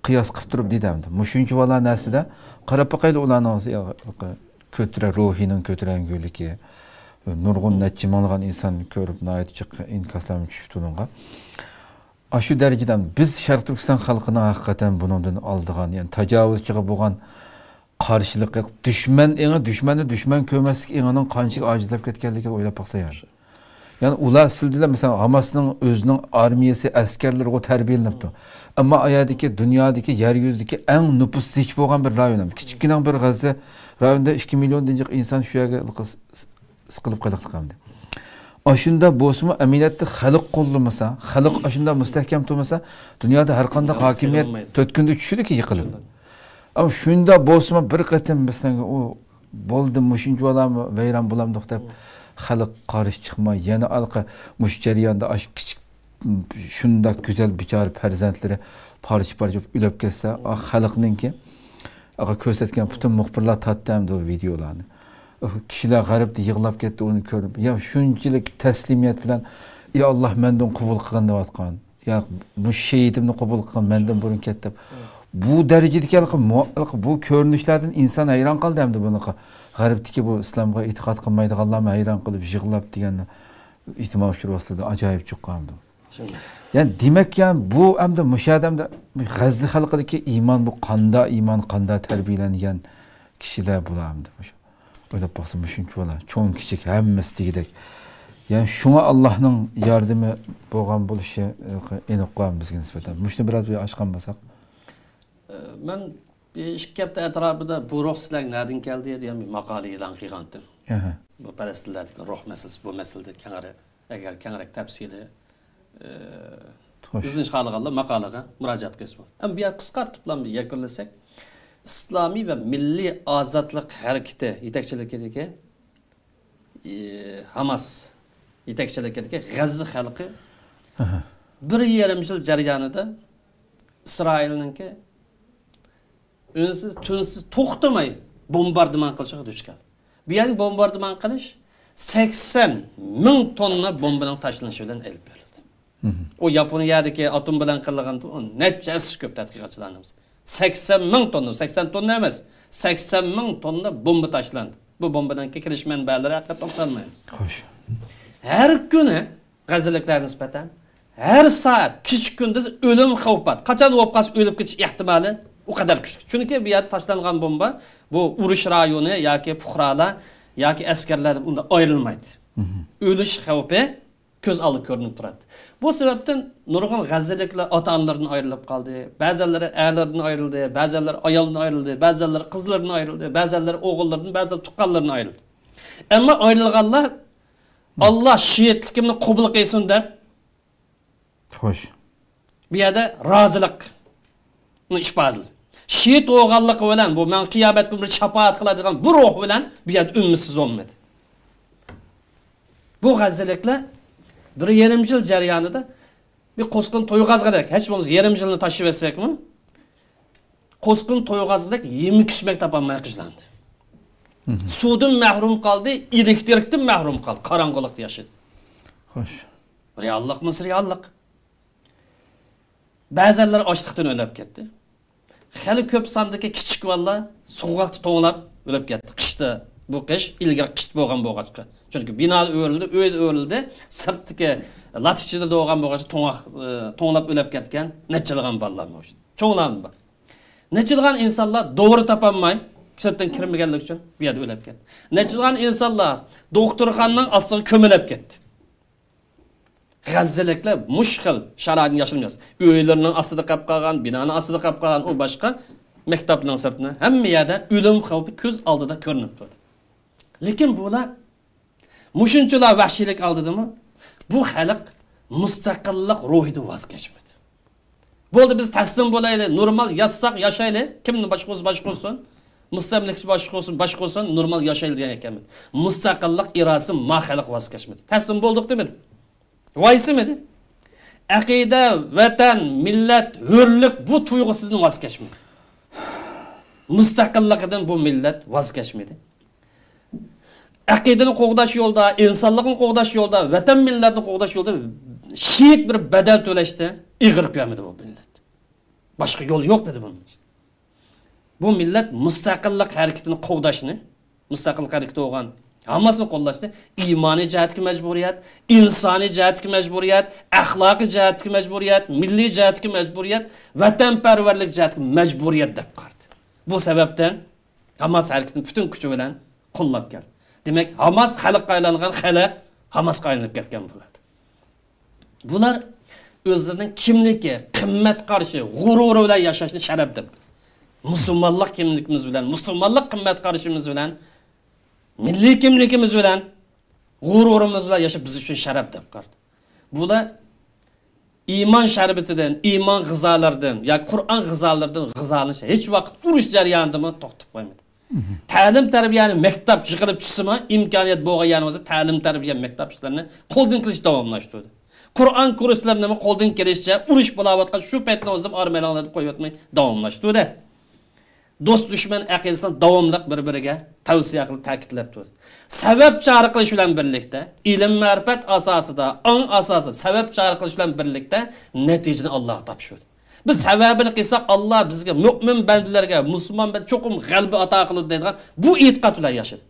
قىياس قىلىپ تۇرۇپ دېدى ئەمدى. مۇشۇنچە بالا نەرسىدە قاراپ باقايلى ئۇلارنىڭ كۆتۈرە-، روھىنىڭ كۆتۈرەڭگۈلۈكى. نۇرغۇن نەچچە مىڭلىغان ئىنسان كۆرۈپ، ناھايىتى جىق ئىنكاسلارمۇ چۈشۈپتۇ ئۇنىڭغا. ئاشۇ دەرىجىدە بىز شەرقىي تۈركىستان خەلقىنىڭ ھەقىقەتەن بۇنىڭدىن ئالىدىغان، يەنى تاجاۋۇزچىغا بولغان قارشىلىقى، دۈشمەن ئېڭى، دۈشمەننى دۈشمەن كۆرمەسلىك ئېڭىنىڭ قانچىلىك ئاجىزلاپ كەتكەنلىكىنى ئويلاپ باقسا يەنى. يەنى ئۇلار سىلدىلا، مەسىلەن، ھاماسنىڭ ئۆزىنىڭ ئارمىيەسى، ئەسكەرلىرىغۇ تەربىيەلىنىپتۇ. ئەمما ئايەردىكى دۇنيادىكى، يەر يۈزىدىكى ئەڭ نوپۇس زىچ بولغان بىر رايون. كىچىككىنە بىر غەززە رايونىدا ئىككى مىليوندىن جىق ئىنسان شۇ يەرگە سىقىلىپ قېلىقلىق ئەمدى. ئاشۇنداق بولسىمۇ، ئەمەلىيەتتە خەلق قوللىمىسا، خەلق ئاشۇنداق مۇستەھكەم تۇرمىسا، دۇنيادا ھەر قانداق ھاكىمىيەت تۆت كۈندە چۈشىدۇكى يىقىلىپ. ئەمما شۇنداق بولسىمۇ، بىر قېتىم مەسىلەن، ئۇ بولدى، مۇشۇنچە بالا ۋەيران بولامدۇق دەپ، خەلق قارشى چىقماي، يەنە ئارقا مۇشۇ جەرياندا ئاشۇ كىچىك، شۇنداق گۈزەل بىچارە پەرزەنتلىرى پارچە-پارچە بولۇپ ئۆلۈپ كەتسە، ئا، خەلقنىڭكى، ئاغا كۆرسەتكەن پۈتۈن مۇخبىرلار تارتتى ئەمدى ئۇ ۋىدېئولارنى. ئۇ كىشىلەر غەربتە يىغلاپ كەتتى ئۇنى كۆرۈپ. يا شۇنچىلىك تەسلىمىيەت بىلەن، يا ئاللا مەندىن قوبۇل قىلغىن دەۋاتقان. يا مۇشۇ شېھىتىمنى قوبۇل قىلغىن، مەندىن بۇرۇن كەت دەپ. بۇ دەرىجىدىكى ھېلىقى مۇ-، ھېلىقى بۇ كۆرۈنۈشلەردىن ئىنسان ھەيران قالدى ئەمدى بۇنىڭغا. غەربتىكى بۇ ئىسلامغا ئېتىقاد قىلمايدىغانلارمۇ ھەيران قېلىپ يىغلاپ دېگەن ئىجتىمائىي ئۇچۇر ۋاسىتىلىرىدە ئاجايىپ چىققان ئەمدى. يەنى دېمەك، يەنى بۇ ئەمدى مۇشۇ يەردە ئەمدى غەززە خەلقىدىكى ئىمان بۇ قاندا ئىمان، قاندا تەربىيەلەنگەن كىشىلەر بۇلار ئەمدى مۇشۇ. ئويلاپ باقسا مۇشۇنچە بالا، چوڭ كىچىك ھەممىسى دېگۈدەك. يەنى شۇڭا ئاللانىڭ ياردىمى بولغان بولۇشى ئېنىققۇ بىزگە نىسبەتەن. مۇشۇنى بىراز بىر ئاچقان بولساق. مەن بىر ئىككى ھەپتە ئەتراپىدا بۇ روھ سىلەرگە نەدىن كەلدى دېگەن بىر ماقالە ئېلان قىلغانتىم. ئەھە. بۇ پەلەستىنلەردىكى روھ مەسىلىسى، بۇ مەسىلىدە كەڭرى، ئەگەر كەڭرەك تەپسىلىي، ئە، خوش. ئىزدىنىش خالىغانلار ماقالىغا مۇراجىئەت قىلسا بولىدۇ. ئەمما بۇ يەردە قىسقارتىپلا بىر يەكۈنلىسەك، ئىسلامىي ۋە مىللىي ئازادلىق ھەرىكىتى يېتەكچىلىكىدىكى، ئى، ھاماس يېتەكچىلىكىدىكى غەززە خەلقى ئەھە. بىر يېرىم يىل جەريانىدا ئىسرائىلنىڭكى ئۈنسىز، تۈنسىز، توختىماي بومباردىمان قىلىشىغا دۇچ كەلدى. بۇ يەرگە بومباردىمان قىلىش سەكسەن مىڭ توننا بومبىنىڭ تاشلىنىشى بىلەن ئېلىپ بېرىلدى. مم. ئۇ ياپونىيەدىكى ئاتوم بىلەن قىلغان ئۇ نەچچە ھەسسە كۆپ تەتقىقاتچىلارنىڭ. سەكسەن مىڭ توننا، سەكسەن توننا ئەمەس، سەكسەن مىڭ توننا بومبا تاشلاندى. بۇ بومبىنىڭكى كېلىش مەنبەلىرى ھەققىدە توختالمايمىز. خوش. ھەر كۈنى غەززىلىكلەرگە نىسبەتەن ھەر سائەت، كېچە-كۈندۈز ئۆلۈم خەۋپى بار. قاچان بولۇپ قالسا ئۆلۈپ كېتىش ئېھتىمالى ئۇ قەدەر كۈچلۈك. چۈنكى بۇ يەردە تاشلانغان بومبا بۇ ئۇرۇش رايونى ياكى پۇقرالار ياكى ئەسكەرلەر دەپ ئۇنداق ئايرىلمايدۇ. مم. ئۆلۈش خەۋپى كۆز ئالدىغا كۆرۈنۈپ تۇراتتى. بۇ سەۋەبتىن نۇرغۇن غەززىلىكلەر ئاتا-ئانىلىرىدىن ئايرىلىپ قالدى. بەزىلىرى ئەرلىرىدىن ئايرىلدى، بەزىلىرى ئايالىدىن ئايرىلدى، بەزىلىرى قىزلىرىدىن ئايرىلدى، بەزىلىرى ئوغۇللىرىدىن، بەزىلىرى تۇغقانلىرىدىن ئايرىلدى. ئەمما ئايرىلغانلار، ئاللا شېھىتلىكىمنى قوبۇل قىلسۇن دەپ، خوش. بۇ يەردە رازىلىقنى ئىپادىلىدى. شېھىت بولغانلىقى بىلەن، بۇ ماڭا قىيامەت كۈنى بىر شاپائەت قىلىدىغان بۇ روھ بىلەن بۇ يەردە ئۈنسىز بولمىدى. بۇ غەززىلىكلەر بىر يېرىم يىل جەريانىدا بىر قوسقۇن تويغازغىدەك، ھېچ بولمىسا يېرىم يىلنى تاشلىۋەتسەكمۇ، قوسقۇن تويغازغىدەك يېمەك ئىچمەك تاپالماي قىجلاندى. سۇدىن مەھرۇم قالدى، ئېلېكتىرىكتىن مەھرۇم قالدى، قاراڭغۇلۇقتا ياشىدى. خوش. رېئاللىقمۇ رېئاللىق. بەزەنلەر ئاچلىقتىن ئۆلۈپ كەتتى. خېلى كۆپ ساندىكى كىچىك بالىلار سوغۇقتا توڭلاپ ئۆلۈپ كەتتى. قىشتا، بۇ قىش، ئىلگىرى قىشتا بولغان بولغاچقا. چۈنكى بىنا ئۆرۈلدى، ئۆي ئۆرۈلدى، سىرتتىكى لات ئىچىدە بولغان بولغاچقا توڭاق-، ئى، توڭلاپ ئۆلۈپ كەتكەن نەچچىلىغان بالىلار بار. چوڭلارمۇ بار. نەچچىلىغان ئىنسانلار دورا تاپالماي، سىرتتىن كىرمىگەنلىكى ئۈچۈن بۇ يەردە ئۆلۈپ كەتتى. نەچچىلىغان ئىنسانلار دوختۇرخانىنىڭ ئاستىغا كۆمۈلۈپ كەتتى. غەززىلىكلەر مۇشۇ خىل شارائىتنى ياشىمايدۇ. ئۆيلىرىنىڭ ئاستىدا قېلىپ قالغان، بىنانىڭ ئاستىدا قېلىپ قالغان، ئۇ باشقا مەكتەپنىڭ سىرتىنى، ھەممە يەردە ئۆلۈم خەۋپى كۆز ئالدىدا كۆرۈنۈپ تۇرىدۇ. لېكىن بۇلار مۇشۇنچىلا ۋەھشىيلىك ئالدىدىمۇ بۇ خەلق مۇستەقىللىق روھىدىن ۋاز كەچمىدى. بولدى، بىز تەسلىم بولايلى، نورمال ياشىساق ياشايلى، كىمنى باشقا بولسا باشقا بولسۇن، مۇستەملىكىچى باشقا بولسۇن، باشقا بولسۇن، نورمال ياشايلى دېگەن ئىكەنمىز. مۇستەقىللىق ئىرادىسى ما خەلق ۋاز كەچمىدى. تەسلىم بولدۇق دېمىدى. ۋايسىمىدى. ئەقىدە، ۋەتەن، مىللەت، ھۆرلۈك بۇ تۇيغۇسىدىن ۋاز كەچمىدى. مۇستەقىللىقىدىن بۇ مىللەت ۋاز كەچمىدى. ئەقىدىنى قوغداش يولىدا، ئىنسانلىقنى قوغداش يولىدا، ۋەتەن مىللەتنى قوغداش يولىدا شېھىت بىر بەدەل تۆلەشتىن ئېغىر كۆرمىدى بۇ مىللەت. باشقا يول يوق دېدى بۇنىڭ. بۇ مىللەت مۇستەقىللىق ھەرىكىتىنى قوغداشنى، مۇستەقىللىق ھەرىكىتى بولغان ھاماسنى قوللاشنى ئىمانىي جەھەتتىكى مەجبۇرىيەت، ئىنسانىي جەھەتتىكى مەجبۇرىيەت، ئەخلاقىي جەھەتتىكى مەجبۇرىيەت، مىللىي جەھەتتىكى مەجبۇرىيەت، ۋەتەنپەرۋەرلىك جەھەتتىكى مەجبۇرىيەت دەپ قارىدى. بۇ سەۋەبتىن ھاماس ھەرىكىتىنى پۈتۈن كۈچى بىلەن قوللاپ كەلدى. دېمەك، ھاماس خەلققە ئايلانغان خەلق ھاماسقا ئايلىنىپ كەتكەن بولدى. بۇلار ئۆزلىرىنىڭ كىملىكى، قىممەت قارىشى، غۇرۇرى بىلەن ياشاشنى شەرەپ دەپ، مۇسۇلمانلىق كىملىكىمىز بىلەن، مۇسۇلمانلىق قىممەت قارىشىمىز بىلەن، مىللىي كىملىكىمىز بىلەن، غۇرۇرىمىز بىلەن ياشاپ، بىز ئۈچۈن شەرەپ دەپ قارىدى. بۇلار ئىمان شەربىتىدىن، ئىمان غىزالىرىدىن ياكى قۇرئان غىزالىرىدىن غىزالىنىش ھېچ ۋاقىت ئۇرۇش جەريانىدىمۇ توختاپ قويمىدى. تەلىم تەربىيەنى مەكتەپ يىغىلىپ چۈشسىمۇ، ئىمكانىيەت بولغان يەرنىڭ ئۆزى تەلىم تەربىيە مەكتەپ ئىشلىرىنى قولدىن كېلىشىچە داۋاملاشتۇردى. قۇرئان كۇرسلىرىنىمۇ قولدىن كېلىشىچە ئۇرۇش بولاۋاتقان شۇ پەيتنىڭ ئۆزىدە ئارمىيەلەرنى قويۇۋەتمەي داۋاملاشتۇردى. دوست دۈشمەن ئەقىدىسىنى داۋاملىق بىر بىرىگە تەۋسىيە قىلىپ تەكىتلەپ تۇردى. سەۋەب چارە قىلىش بىلەن بىرلىكتە، ئىلىم مەرىپەت ئاساسىدا، ئاڭ ئاساسىدا سەۋەب چارە قىلىش بىلەن بىرلىكتە نەتىجىنى ئاللاغا تاپشۇردى. بىز سەۋەبىنى قىلساق، ئاللا بىزگە مۆمىن بەندىلەرگە، مۇسۇلمان بەندە چوقۇم غەلىبە ئاتا قىلىدۇ دەيدىغان بۇ ئېتىقاد بىلەن ياشىدى.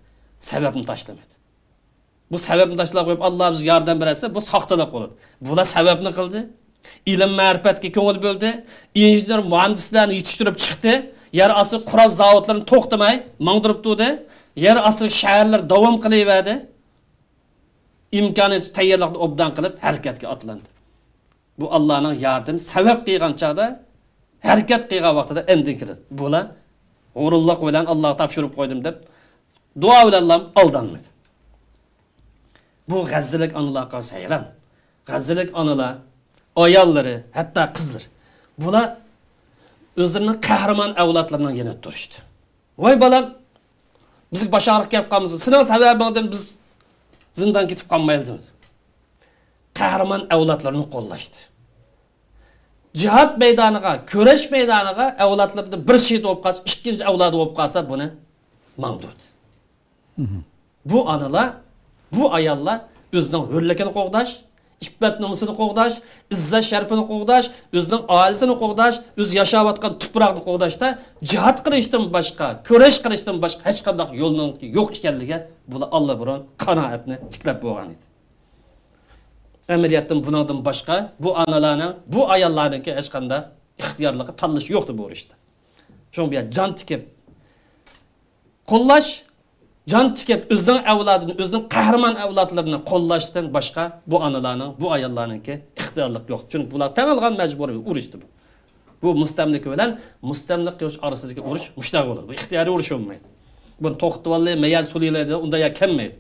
سەۋەبنى تاشلىمىدى. بۇ سەۋەبنى تاشلاپ قويۇپ، ئاللا بىزگە ياردەم بېرەتسە، بۇ ساختىلىق بولىدۇ. بۇلار سەۋەبنى قىلدى. ئىلىم مەرىپەتكە كۆڭۈل بۆلدى. ئىنژېنېر مۇھەندىسلەرنى يېتىشتۈرۈپ چىقتى. يەر ئاستى قورال زاۋۇتلىرىنى توختىماي ماڭدۇرۇپ تۇردى. يەر ئاستى شەھەرلەر داۋام قىلىۋەردى. ئىمكانىيەت تەييارلىقنى ئوبدان قىلىپ ھەرىكەتكە ئاتلاندى. بۇ ئاللانىڭ ياردىمى، سەۋەب قىلغان چاغدا، ھەرىكەت قىلغان ۋاقتىدا ئاندىن كېلىدۇ. بۇلار غۇرۇرلۇق بىلەن ئاللاغا تاپشۇرۇپ قويدۇم دەپ دۇئا بىلەنلا ئالدانمىدى. بۇ غەززىلىك ئانىلارغا قارىسا ھەيران. غەززىلىك ئانىلار، ئاياللىرى، ھەتتا قىزلىرى. بۇلار ئۆزلىرىنىڭ قەھرىمان ئەۋلادلىرىنىڭ يېنىدا تۇرۇشتى. ۋاي بالام، بىزگە باش ئاغرىق كەپ قالمىسۇن، سېنىڭ سەۋەبىڭدىن بىز زىندان كېتىپ قالمايلى دېمىدى. قەھرىمان ئەۋلادلىرىنى قوللاشتى. جىھاد مەيدانىغا، كۈرەش مەيدانىغا ئەۋلادلىرىدىن بىر شېھىت بولۇپ قالسا، ئىككىنچى ئەۋلادى بولۇپ قالسا، بۇنى ماڭدۇردى. بۇ ئانىلار، بۇ ئاياللار ئۆزىنىڭ ھۆرلۈكىنى قوغداش، ئىپپەت نومۇسىنى قوغداش، ئىززەت شەرىپىنى قوغداش، ئۆزىنىڭ ئائىلىسىنى قوغداش، ئۆزى ياشاۋاتقان تۇپراقنى قوغداشتا جىھاد قىلىشتىن باشقا، كۈرەش قىلىشتىن باشقا ھېچقانداق يولنىڭ يوق ئىكەنلىكىگە بۇلار ئاللىبۇرۇن قانائەتنى تىكلەپ بولغان ئىدى. ئەمەلىيەتتىن بۇنىڭدىن باشقا بۇ ئانىلارنىڭ، بۇ ئاياللارنىڭكى ھېچقانداق ئىختىيارلىقى، تاللىشى يوقتى بۇ ئۇرۇشتا. شۇڭا بۇ يەر جان تىكىپ قوللاش، جان تىكىپ ئۆزىنىڭ ئەۋلادىنى، ئۆزىنىڭ قەھرىمان ئەۋلادلىرىنى قوللاشتىن باشقا بۇ ئانىلارنىڭ، بۇ ئاياللارنىڭكى ئىختىيارلىقى يوق. چۈنكى بۇلار تەڭ ئالغان مەجبۇرىي ئۇرۇشتى بۇ. بۇ مۇستەملىكە بىلەن مۇستەملىكە قىلغۇچى ئارىسىدىكى ئۇرۇش مۇشۇنداق بولىدۇ. بۇ ئىختىيارىي ئۇرۇش بولمايدۇ. بۇنى توختىتىۋالىلى، مەيەر سولىيلى دېگەن ئۇنداق يەر كەلمەيدۇ.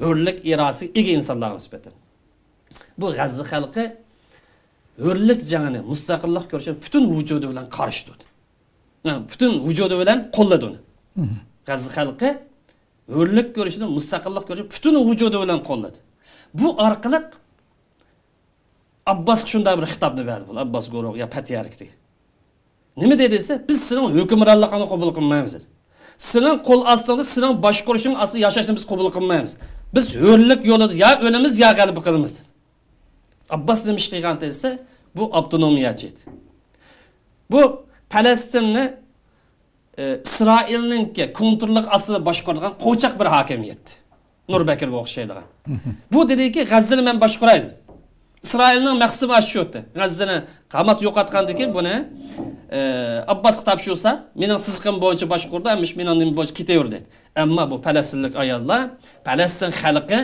ھۆرلۈك ئىرادىسىگە ئىگە ئىنسانلارغا نىسبەتەن. بۇ غەززە خەلقى ھۆرلۈك جەڭىنى، مۇستەقىللىق كۈرىشىنى پۈتۈن ۋۇجۇدى بىلەن قارشى تۇردى. پۈتۈن ۋۇجۇدى بىلەن قوللىدى ئۇنى. غەززە خەلقى ھۆرلۈك كۆرۈشىنى، مۇستەقىللىق كۆرۈشىنى پۈتۈن ۋۇجۇدى بىلەن قوللىدى. بۇ ئارقىلىق ئابباسقا شۇنداق بىر خىتابنى بەردى، بۇ ئابباس گۇرۇھ يا پەتھى ھەرىكىتىگە. نېمە دېدى دېسە، «بىز سېنىڭ ھۆكۈمرانلىقىڭنى قوبۇل قىلمايمىز» دېدى. «سېنىڭ قول ئاستىڭدا، سېنىڭ باشقۇرۇشۇڭ ئاستىدا ياشاشنى بىز قوبۇل قىلمايمىز. بىز ھۆرلۈك يولىدا يا ئۆلىمىز، يا غەلىبە قىلىمىز» دېدى. ئابباس نېمە ئىش قىلغان دېسە، بۇ ئاپتونومىيەچى ئىدى. بۇ پەلەستىننى ئى، ئىسرائىلنىڭكى كونتروللۇقى ئاستىدا باشقۇرىدىغان قوچاق بىر ھاكىمىيەت. نۇر بەكرىگە ئوخشايدىغان. بۇ دېدىكى، «غەززىنى مەن باشقۇراي» دېدى. ئىسرائىلنىڭ مەقسىتى مانا شۇ ئىدى. غەززىنى ھاماس يوقاتقاندىن كېيىن بۇنى، ئى، ئابباسقا تاپشۇرسا، مېنىڭ سىزىقىم بويىچە باشقۇرىدۇ، ھەممە ئىش مېنىڭ نېمە بويىچە كېتىۋېرىدۇ دېدى. ئەمما بۇ پەلەستىنلىك ئاياللار، پەلەستىن خەلقى،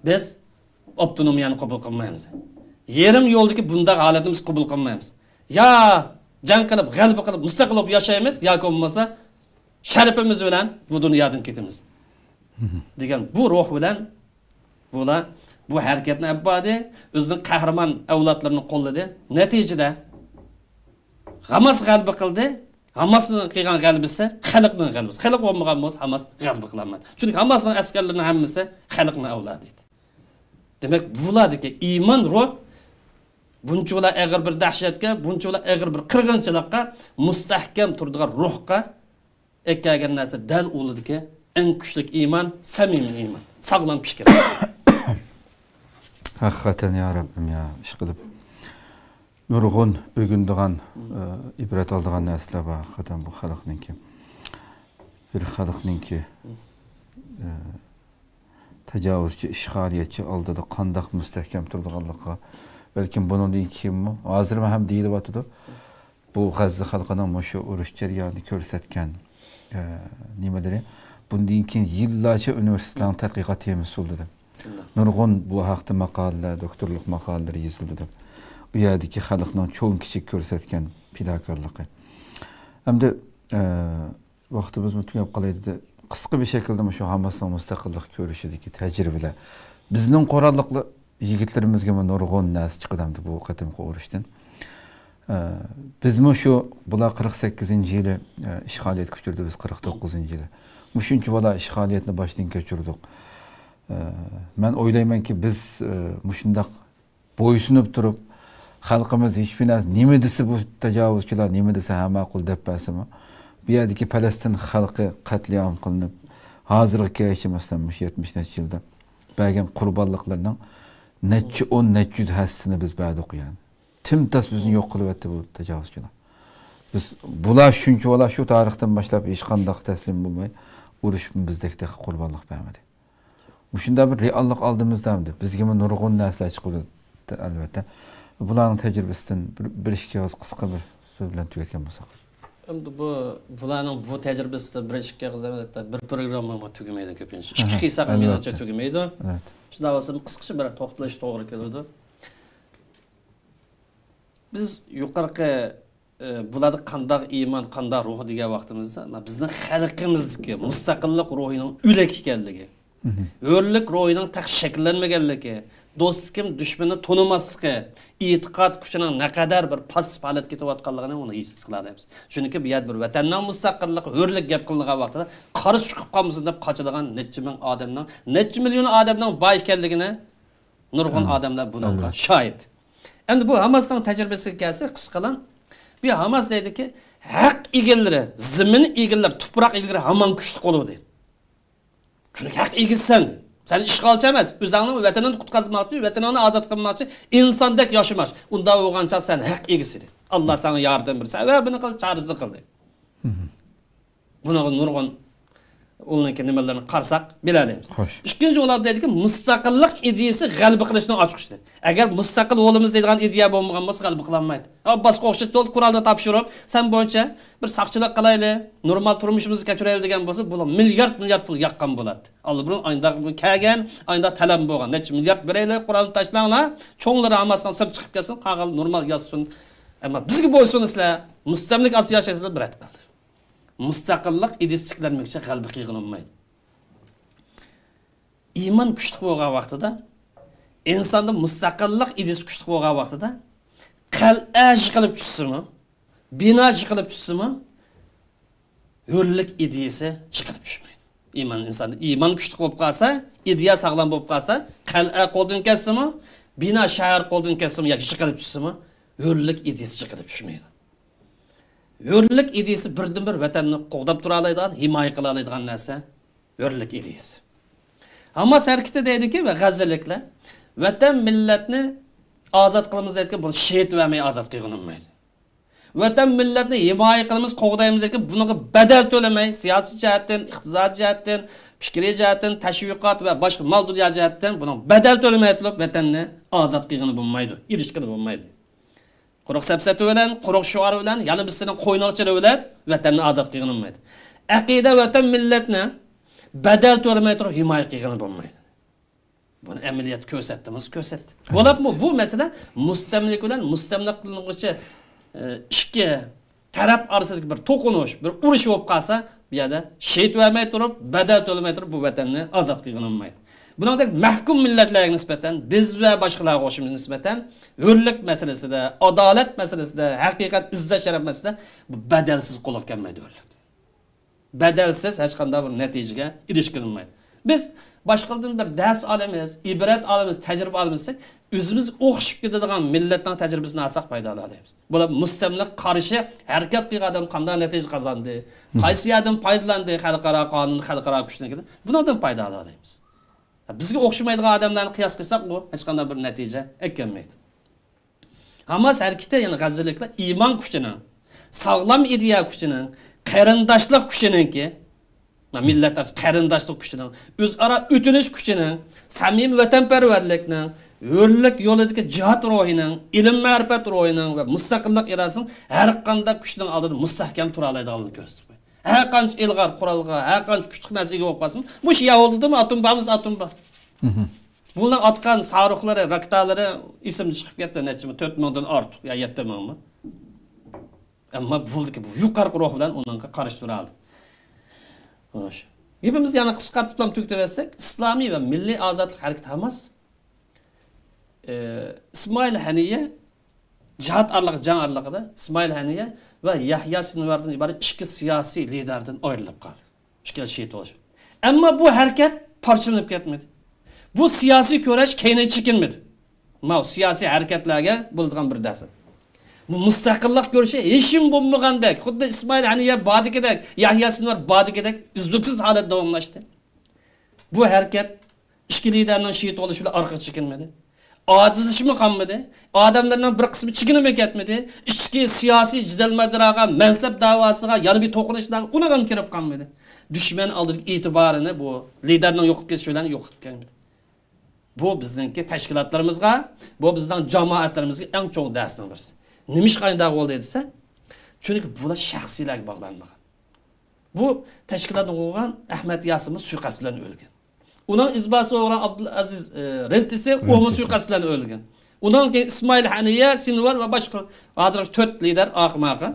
«بىز ئاپتونومىيەنى قوبۇل قىلمايمىز. يېرىم يولدىكى بۇنداق ھالەتنى بىز قوبۇل قىلمايمىز. يا جەڭ قىلىپ، غەلىبە قىلىپ، مۇستەقىل بولۇپ ياشايمىز، ياكى بولمىسا شەرىپىمىز بىلەن بۇ دۇنيادىن كېتىمىز» دېگەن بۇ روھ بىلەن بۇلار بۇ ھەرىكەتنى ئېلىپ باردى. ئۆزىنىڭ قەھرىمان ئەۋلادلىرىنى قوللىدى. نەتىجىدە ھاماس غەلىبە قىلدى. ھاماسنىڭ قىلغان غەلىبىسى خەلقنىڭ غەلىبىسى. خەلق بولمىغان بولسا، ھاماس غەلىبە قىلالمايدۇ. چۈنكى ھاماسنىڭ ئەسكەرلىرىنىڭ ھەممىسى خەلقنىڭ ئەۋلادى ئىدى. دېمەك، بۇلاردىكى ئىمان روھ بۇنچىۋالا ئېغىر بىر دەھشەتكە، بۇنچىۋالا ئېغىر بىر قىرغىنچىلىققا مۇستەھكەم تۇرىدىغان روھقا ئەكەلگەن نەرسە دەل ئۇلىدىكى ئەڭ كۈچلۈك ئىمان، سەمىمىي ئىمان، ساغلام پىكىر. ھەقىقەتەن يا رەببىم يا، ئىشقىلىپ نۇرغۇن ئۆگىنىدىغان، ئە، ئىبرەت ئالىدىغان نەرسىلەر بار ھەقىقەتەن بۇ خەلقنىڭكى. بىر خەلقنىڭكى، ئە، تاجاۋۇزچى، ئىشغالىيەتچى ئالدىدا قانداق مۇستەھكەم تۇرىدىغانلىقىغا، بەلكىم بۇنىڭدىن كېيىنمۇ، ھازىرمۇ ھەم دېيىلىۋاتىدۇ. بۇ غەززە خەلقىنىڭ مۇشۇ ئۇرۇش جەريانىدا كۆرسەتكەن، ئە، نېمىلىرى، بۇندىن كېيىن يىللارچە ئۇنىۋېرسىتېتلارنىڭ تەتقىقات تېمىسى بولىدۇ دەپ. نۇرغۇن بۇ ھەقتە ماقالىلەر، دوكتورلۇق ماقالىلىرى يېزىلىدۇ دەپ. ئۇ يەردىكى خەلقنىڭ چوڭ كىچىك كۆرسەتكەن پىداكارلىقى. ئەمدى، ئە، ۋاقتىمىزمۇ تۈگەپ قالاي دېدى. قىسقا بىر شەكىلدە مۇشۇ ھاماسنىڭ مۇستەقىللىق كۈرىشىدىكى تەجرىبىلەر. بىزنىڭ قوراللىق يىگىتلىرىمىزگىمۇ نۇرغۇن نەرسە چىقىدۇ ئەمدى بۇ قېتىمقى ئۇرۇشتىن. ئە، بىزمۇ شۇ، بۇلار قىرىق سەككىزىنچى يىلى، ئە، ئىشغالىيەتكە ئۇچرىدى، بىز قىرىق توققۇزىنچى يىلى. مۇشۇنچە بالا ئىشغالىيەتنى باشتىن كەچۈردۇق. ئە، مەن ئويلايمەنكى، بىز، ئە، مۇشۇنداق بويسۇنۇپ تۇرۇپ، خەلقىمىز ھېچبىر نەرسە، نېمە دېسە بۇ تاجاۋۇزچىلار، نېمە دېسە ھە ماقۇل دەپ بەرسىمۇ، بۇ يەردىكى پەلەستىن خەلقى قەتلىئام قىلىنىپ، ھازىرغا كەلگۈچە مەسىلەن مۇشۇ يەتمىش نەچچە يىلدا بەرگەن قۇربانلىقلىرىنىڭ نەچچە ئون، نەچچە يۈز ھەسسىسىنى بىز بەردۇق يەنى. تىمتاس بىزنى يوق قىلىۋەتتى بۇ تاجاۋۇزچىلار. بىز، بۇلار شۇنچىۋالا شۇ تارىختىن باشلاپ ھېچقانداق تەسلىم بولماي، ئۇرۇشۇپمۇ بىزدەك تېخى قۇربانلىق بەرمىدى. مۇشۇنداق بىر رېئاللىق ئالدىمىزدا ئەمدى. بىزگىمۇ نۇرغۇن نەرسىلەر چىقىدۇ، ئەلۋەتتە. بۇلارنىڭ تەجرىبىسىدىن بىر، بىر ئىككى ئېغىز قىسقا بىر سۆز بىلەن تۈگەتكەن بولساق. ئەمدى بۇ، بۇلارنىڭ بۇ تەجرىبىسىدە بىر ئىككى ئېغىز ئەمەس، ھەتتا بىر پروگراممىمۇ تۈگىمەيدۇ كۆپىنچە. ئىككى قىسسا مېنىڭچە تۈگىمەيدۇ. ئەلۋەتتە. شۇنداق بولسىمۇ قىسقىچە بىر توختىلىش توغرا كېلىدۇ. بىز يۇقىرىقى ئى، بۇلاردا قانداق ئىمان، قانداق روھ دېگەن ۋاقتىمىزدا، مانا بىزنىڭ خەلقىمىزدىكى مۇستەقىللىق روھىنىڭ ئۆلۈك ئىكەنلىكى، ھۆرلۈك روھىنىڭ تېخى شەكىللەنمىگەنلىكى، دوست كىم، دۈشمىنىنى تونۇماسلىقى، ئېتىقاد كۈچىنىڭ نەقەدەر بىر پاسسىپ ھالەتكە كېتىۋاتقانلىقىنى ئۇنى ھېس قىلالايمىز. چۈنكى بۇ يەردە بىر ۋەتەننىڭ مۇستەقىللىقى، ھۆرلۈك گەپ قىلىنغان ۋاقتىدا قارشى چىقىپ قالمىسۇن دەپ قاچىدىغان نەچچە مىڭ ئادەمنىڭ، نەچچە مىليون ئادەمنىڭ بار ئىكەنلىكىنى نۇرغۇن ئادەملەر بۇنىڭغا شاھىت. ئەمدى بۇ ھاماسنىڭ تەجرىبىسىگە كەلسەك، قىسقىلا، بۇ ھاماس دەيدۇكى، ھەق ئىگىلىرى، زېمىن ئىگىلىرى، تۇپراق ئىگىلىرى ھامان كۈچلۈك بولىدۇ دەيدۇ. چۈنكى ھەق ئىگىسى سەن. سەن ئىشغالچى ئەمەس، ئۆزۈڭنىڭ ۋەتىنىڭنى قۇتقۇزماقچى، ۋەتىنىڭنى ئازاد قىلماقچى، ئىنساندەك ياشىماقچى. ئۇنداق بولغان چاغ سەن ھەق ئىگىسى دەيدۇ. ئاللا ساڭا ياردىمى، سەۋەبىنى قىل، چارىسىنى قىل دەيدۇ. بۇنىڭغا نۇرغۇن ئۇنىڭكى نېمىلىرىنى قارىساق بىلەلەيمىز. خوش. ئىككىنچى، ئۇلار دەيدىكى، مۇستەقىللىق ئىدىيىسى غەلىبە قىلىشنىڭ ئاچقۇچى. ئەگەر مۇستەقىل بولىمىز دەيدىغان ئىدىيە بولمىغان بولسا، غەلىبە قىلالمايدۇ. ئابباسقا ئوخشاش تولۇق قورالنى تاپشۇرۇپ، سەن بويىچە بىر ساقچىلىق قىلايلى، نورمال تۇرمۇشىمىزنى كەچۈرەيلى دېگەن بولسا، بۇلار مىليارد، مىليارد پۇل ياققان بولاتتى. ئاللىبۇرۇن ئاينداق كەلگەن، ئاينداق تەلەپ بولغان. نەچچە مىليارد بېرەيلى، قورالنى تاشلاڭلار، چوڭلىرى ھاماسنىڭ سىرتىغا چىقىپ كەتسۇن، قالغانلار نورمال ياشىسۇن. ئەمما بىزگە بويسۇنسىلەر، مۇستەملىكە ئاستىدا ياشايسىلەر، بىر رەت قىلدى. مۇستەقىللىق ئىدىيىسى تىكلەنمىگۈچە غەلىبە قىلغىلى بولمايدۇ. ئىمان كۈچلۈك بولغان ۋاقتىدا، ئىنساندا مۇستەقىللىق ئىدىيىسى كۈچلۈك بولغان ۋاقتىدا، قەلئە يىقىلىپ چۈشسىمۇ، بىنا يىقىلىپ چۈشسىمۇ، ھۆرلۈك ئىدىيىسى چىقىرىپ چۈشمەيدۇ. ئىمان ئىنساندا ئىمان كۈچلۈك بولۇپ قالسا، ئىدىيە ساغلام بولۇپ قالسا، قەلئە قولدىن كەتسىمۇ، بىنا شەھەر قولدىن كەتسىمۇ ياكى يىقىلىپ چۈشسىمۇ، ھۆرلۈك ئىدىيىسى چىقىرىپ چۈشمەيدۇ. ھۆرلۈك ئىدىيىسى بىردىنبىر ۋەتەننى قوغداپ تۇرالايدىغان، ھىمايە قىلالايدىغان نەرسە ھۆرلۈك ئىدىيىسى. ھاماس ھەرىكىتى دەيدىكى، ۋە غەززىلىكلەر ۋەتەن مىللەتنى ئازاد قىلىمىز دەيدىكەن، بۇنى شېھىت بەرمەي ئازاد قىلغىلى بولمايدۇ. ۋەتەن مىللەتنى ھىمايە قىلىمىز، قوغدايمىز دەيدىكەن، بۇنىڭغا بەدەل تۆلىمەي، سىياسىي جەھەتتىن، ئىقتىسادىي جەھەتتىن، پىكرىي جەھەتتىن، تەشۋىقات ۋە باشقا مال دۇنيا جەھەتتىن بۇنىڭغا بەدەل تۆلىمەي تۇرۇپ ۋەتەننى ئازاد قىلغىلى بولمايدۇ، ئېرىشكىلى بولمايدۇ. قۇرۇق سەپسەتە بىلەن، قۇرۇق شوئار بىلەن، يەنە بىرسىنىڭ قوينىغا چىلىۋېلىپ، ۋەتەننى ئازاد قىلغىلى بولمايدۇ. ئەقىدە، ۋەتەن، مىللەتنى بەدەل تۆلىمەي تۇرۇپ ھىمايە قىلغىلى بولمايدۇ. بۇنى ئەمەلىيەتتە كۆرسەتتىمىز، كۆرسەتتى. بولۇپمۇ بۇ مەسىلە مۇستەملىكە بىلەن مۇستەملىكە قىلىنغۇچى، ئە، ئىككى تەرەپ ئارىسىدىكى بىر توقۇنۇش، بىر ئۇرۇش بولۇپ قالسا، بۇ يەردە شېھىت بەرمەي تۇرۇپ، بەدەل تۆلىمەي تۇرۇپ، بۇ ۋەتەننى ئازاد قىلغىلى بولمايدۇ. بۇنىڭدەك مەھكۇم مىللەتلەرگە نىسبەتەن، بىز ۋە باشقىلارغا ئوخشىماي نىسبەتەن، ھۆرلۈك مەسىلىسىدە، ئادالەت مەسىلىسىدە، ھەقىقەت، ئىززەت، شەرەپ مەسىلىسىدە بۇ بەدەلسىز قولغا كەلمەيدۇ ھۆرلۈك. بەدەلسىز ھېچقانداق بىر نەتىجىگە ئېرىشكىلى بولمايدۇ. بىز باشقىلاردىن بىر دەرس ئالىمىز، ئىبرەت ئالىمىز، تەجرىبە ئالىمىز دېسەك، ئۆزىمىز ئوخشىشىپ كېتىدىغان مىللەتنىڭ تەجرىبىسىنى ئالساق پايدا ئالالايمىز. بۇلار مۇستەملىكە قارشى ھەرىكەت قىلغان ئادەم قانداق نەتىجە قازاندى، قايسى يەردىن پايدىلاندى، خەلقئارا قانۇن، خەلقئارا كۈچتىن كېلىپ، بۇنىڭدىن پايدا ئالالايمىز. بىزگە ئوخشىمايدىغان ئادەملەرنى قىياس قىلساق، بۇ ھېچقانداق بىر نەتىجە ئەكەلمەيدۇ. ھاماس ھەرىكىتى، يەنى غەززىلىكلەر ئىمان كۈچىنىڭ، ساغلام ئىدىيە كۈچىنىڭ، قېرىنداشلىق كۈچىنىڭكى، مىللەت ئاراسى قېرىنداشلىق كۈچىنىڭ، ئۆزئارا ئۆتۈنۈش كۈچىنىڭ، سەمىمىي ۋەتەنپەرۋەرلىكنىڭ، ھۆرلۈك يولىدىكى جىھاد روھىنىڭ، ئىلىم-مەرىپەت روھىنىڭ ۋە مۇستەقىللىق ئىرادىسىنىڭ ھەر قانداق كۈچنىڭ ئالدىدا مۇستەھكەم تۇرالايدىغانلىقىنى كۆرسىتىپ قويدى. ھەر قانچە ئىلغار قورالغا، ھەر قانچە كۈچلۈك نەرسىگە ئىگە بولۇپ قالسىمۇ، مۇشۇ يەھۇدىيدىمۇ ئاتوم بارمىسا ئاتوم بار. بۇلارنىڭ ئاتقان ساروخلىرى، راكېتالىرى ئېسىمدىن چىقىپ كەتتى، نەچچە مىڭ، تۆت مىڭدىن ئارتۇق يا يەتتە مىڭمۇ. ئەمما بۇلدىكى بۇ يۇقىرىقى روھ بىلەن ئۇنىڭغا قارشى تۇرالدى. خوش. گېپىمىزنى يەنە قىسقارتىپلا تۈگىتىۋەتسەك، ئىسلامىي ۋە مىللىي ئازادلىق ھەرىكىتى ھاماس، ئى، ئىسمائىل ھەنىيە جىھاد ئارىلىقى، جەڭ ئارىلىقىدا ئىسمائىل ھەنىيە ۋە يەھيا سىنۋاردىن ئىبارەت ئىككى سىياسىي لىدەردىن ئايرىلىپ قالدى. ئىككىلى شېھىت بولۇش. ئەمما بۇ ھەرىكەت پارچىلىنىپ كەتمىدى. بۇ سىياسىي كۈرەش كەينىگە چېكىنمىدى. ماۋۇ سىياسىي ھەرىكەتلەرگە بولىدىغان بىر دەرس. بۇ مۇستەقىللىق كۈرىشى ھېچنېمە بولمىغاندەك، خۇددى ئىسمائىل ھەنىيە باردىكىدەك، يەھيا سىنۋار باردىكىدەك ئۈزلۈكسىز ھالەتتە داۋاملاشتى. بۇ ھەرىكەت ئىككى لىدەرنىڭ شېھىت بولۇشى بىلەن ئارقىغا چېكىنمىدى. ئاجىزلىشىپمۇ قالمىدى. ئادەملەرنىڭ بىر قىسمى چېكىنىپمۇ كەتمىدى. ئىچكى سىياسىي جېدەل ماجىراغا، مەنسەپ دەۋاسىغا، يەنە بىر توقۇنۇشلارغا ئۇنىڭغىمۇ كىرىپ قالمىدى. دۈشمەن ئالدىدىكى ئېتىبارىنى بۇ لىدەرنىڭ يوقىلىپ كېتىشى بىلەن يوقىتىپ كەتمىدى. بۇ بىزنىڭكى تەشكىلاتلىرىمىزغا، بۇ بىزنىڭ جامائەتلىرىمىزگە ئەڭ چوڭ دەرسنىڭ بىرسى. نېمىشقا ئاينداق بولدى دېسە، چۈنكى بۇلار شەخسىيلەرگە باغلانمىغان. بۇ تەشكىلاتنى قۇرغان ئەھمەد ياسىنمۇ سۇيىقەست بىلەن ئۆلگەن. ئۇنىڭ ئىزباسى بولغان ئابدۇلئەزىز، ئى، رەنتىسى، ئۇمۇ رەنتىسى. سۇيىقەست بىلەن ئۆلگەن. ئۇنىڭ كېيىن ئىسمائىل ھەنىيە، سىنۋار ۋە باشقا ھازىرغىچە تۆت لىدەر ئارقىمۇ ئارقا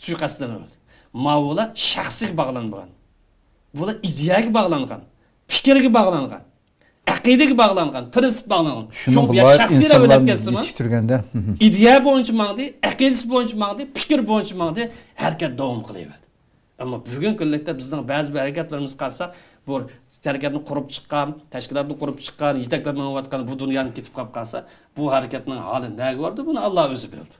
سۇيىقەست بىلەن ئۆلدى. ماۋۇلار شەخسىگە باغلانمىغان. بۇلار ئىدىيەگە باغلانغان، پىكىرگە باغلانغان، ئەقىدىگە باغلانغان، پىرىنسىپقا باغلانغان. شۇنىڭغا شۇڭا بۇ يەر لايىق شەخسىيلەر ئۆلۈپ ئىنسانلارنى كەتسىمۇ، يېتىشتۈرگەندە. ئىدىيە بويىچە ماڭدى، ئەقىدىسى بويىچە ماڭدى، پىكىر بويىچە ماڭدى، ھەرىكەت داۋام قىلىۋەردى. ئەمما بۈگۈنكى كۈنلۈكتە بىزنىڭ بەزى بىر ھەرىكەتلىرىمىزگە قارىساق، بۇ تەشكىلاتنى قۇرۇپ چىققان، تەشكىلاتنى قۇرۇپ چىققان، يېتەكلەپ مېڭىۋاتقان بۇ دۇنيانى كېتىپ قاپ قالسا، بۇ ھەرىكەتنىڭ ھالى نەگە باردى، بۇنى ئاللا ئۆزى بىلىدۇ.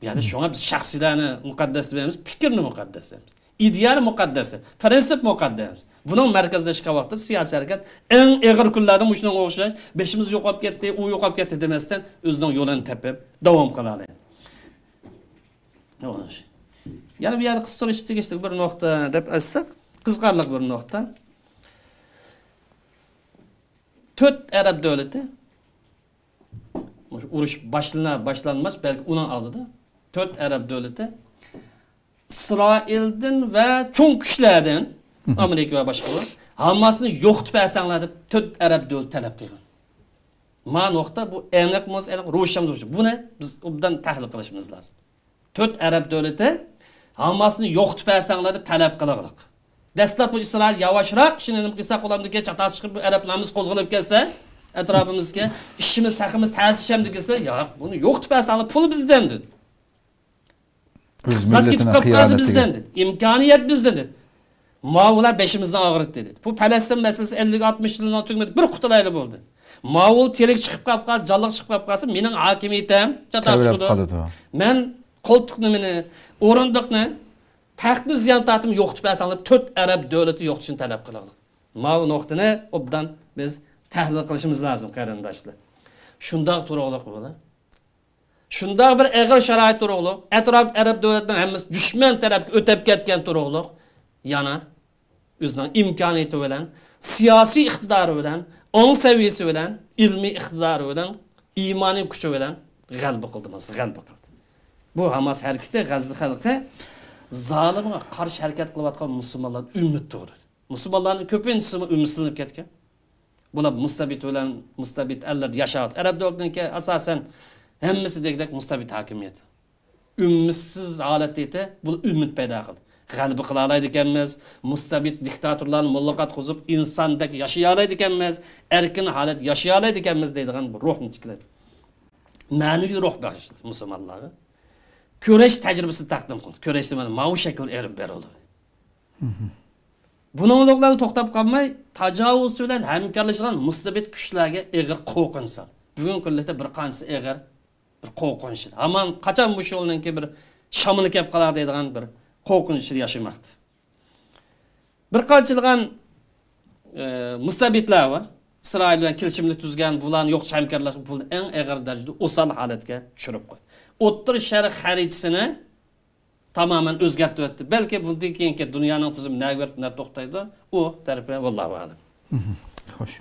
يەنى شۇڭا بىز شەخسىيلەرنى مۇقەددەس دېمەيمىز، پىكىرنى مۇقەددەس دەيمىز. ئىدىيەنى مۇقەددەس، پىرىنسىپ مۇقەددەس. بۇنىڭ مەركەزلەشكەن ۋاقتىدا سىياسىي ھەرىكەت ئەڭ ئېغىر كۈنلەردە مۇشۇنىڭغا ئوخشاش، بېشىمىز يوقاپ كەتتى، ئۇ يوقاپ كەتتى دېمەستىن، ئۆزىنىڭ يولىنى تېپىپ داۋام قىلالايدۇ. يەنە بۇ يەردە قىستۇرۇشقا تېگىشلىك بىر نۇقتا دەپ ئېيتساق، قىزىقارلىق بىر نۇقتا. تۆت ئەرەب دۆلىتى، مۇشۇ ئۇرۇش باشلىنار باشلانماس، بەلكى ئۇنىڭ ئالدىدا تۆت ئەرەب دۆلىتى ئىسرائىلدىن ۋە چوڭ كۈچلەردىن، ئامېرىكا ۋە باشقىلار، ھاماسنى يوقىتىپ بەرسەڭلار دەپ تۆت ئەرەب دۆلىتى تەلەپ قىلغان. ما نۇقتا بۇ ئەنىق بولسا ئەنىق، روشەن بولسا روشەن. بۇنى بىز ئوبدان تەھلىل قىلىشىمىز لازىم. تۆت ئەرەب دۆلىتى ھاماسنى يوقىتىپ بەرسەڭلار دەپ تەلەپ قىلغانلىق. دەسلەپ بۇ ئىسرائىل ياۋاشراق ئىشىنى نېمە قىلساق بولامدىكى، چاتاق چىقىپ بۇ ئەرەب نامىسى قوزغىلىپ كەتسە ئەتراپىمىزدىكى، ئىشىمىز تېخىمۇ تەسىشەمدىكىسى، ياق، بۇنى يوقىتىپ بەرسەڭلار پۇل بىزدەن دېدى. ئىقتىساد كېتىپ قالىپ قالسا بىزدىن، دېدى. ئىمكانىيەت بىزدىن، دېدى. ماۋۇلار بېشىمىزنى ئاغرىتتى، دېدى. بۇ پەلەستىن مەسىلىسى ئەللىك ئاتمىش يىلنىڭ تۈگىمىدى، بىر قۇتۇلايلى بولدى. ماۋۇ تىرىك چىقىپ قاپ قال-، جانلىق چىقىپ قاپ قالسا، مېنىڭ ھاكىمىيىتىم چاتاق چىقىدۇ. مەن قولتۇقنى، مېنى، ئورۇندۇقنى، تەختنى زىيان تارتىمەن، يوقىتىپ بەرسەڭلار، تۆت ئەرەب دۆلىتى يوقىتىشنى تەلەپ قىلىڭلار. ماۋۇ نۇقتىنى ئوبدان بىز تەھلىل قىلىشىمىز لازىم، قېرىنداشلار. شۇنداق تۇرۇقلۇق بۇ. شۇنداق بىر ئېغىر شارائىت تۇرۇقلۇق، ئەتراپ ئەرەب دۆلەتنىڭ ھەممىسى دۈشمەن تەرەپكە ئۆتۈپ كەتكەن تۇرۇقلۇق، يەنە ئۆزىنىڭ ئىمكانىيىتى بىلەن، سىياسىي ئىقتىدارى بىلەن، ئاڭ سەۋىيەسى بىلەن، ئىلمىي ئىقتىدارى بىلەن، ئىمانىي كۈچى بىلەن غەلىبە قىلدى، مانا، غەلىبە قىلدى. بۇ ھاماس ھەرىكىتى غەززە خەلقى زالىمغا قارشى ھەرىكەت قىلىۋاتقان مۇسۇلمانلاردا ئۈمىد تۇغدۇردى. مۇسۇلمانلارنىڭ كۆپىنچىسىمۇ ئۈمىدسىزلىنىپ كەتكەن. بۇلار مۇستەبىت بىلەن، مۇستەبىت ئەللەردە ياشاۋاتىدۇ. ئەرەب دۆلىتىنىڭكى ئاساسەن ھەممىسى دېگۈدەك مۇستەبىت ھاكىمىيەت. ئۈمىدسىز ھالەتتە، بۇ ئۈمىد پەيدا قىلدى. غەلىبە قىلالايدىكەنمىز، مۇستەبىت دىكتاتورلارنى موللاغا قاتقۇزۇپ، ئىنساندەك ياشىيالايدىكەنمىز، ئەركىن ھالەت ياشىيالايدىكەنمىز دەيدىغان بىر روھنى تىكلىدى. مەنىۋى روھ بەخش قىلدى مۇسۇلمانلارغا. كۈرەش تەجرىبىسىنى تەقدىم قىلدى. كۈرەشتە مانا ماۋۇ شەكىلدە ئېلىپ بېرىلدى. بۇنىڭ بىلەن توختاپ قالماي، تاجاۋۇزچى بىلەن ھەمكارلىشىدىغان مۇستەبىت كۈچلەرگە ئېغىر قورقۇنچ سالدى. بۈگۈنكى كۈنلۈكتە بىر قانچىسى ئېغىر بىر قورقۇنچ. ھامان قاچان مۇشۇ يولنىڭكى بىر شامىلى كەپ قالار دەيدىغان بىر قورقۇنچ ئىچىدە ياشىماقتا. بىر قانچىلىغان، ئى، مۇستەبىتلەر بار. ئىسرائىل بىلەن كېلىشىملىك تۈزگەن، بۇلارنى يوقىتىش ھەمكارلاشما، بۇلارنى ئەڭ ئېغىر دەرىجىدە ئوسال ھالەتكە چۈشۈرۈپ قويدى. ئوتتۇرا شەرق خەرىتىسىنى تامامەن ئۆزگەرتىۋەتتى. بەلكى بۇندىن كېيىنكى دۇنيانىڭ تۈزۈمى نەگە بېرىپ نەدە توختايدۇ، ئۇ تەرىپى ۋاللاھۇ ئەلەم. خوش.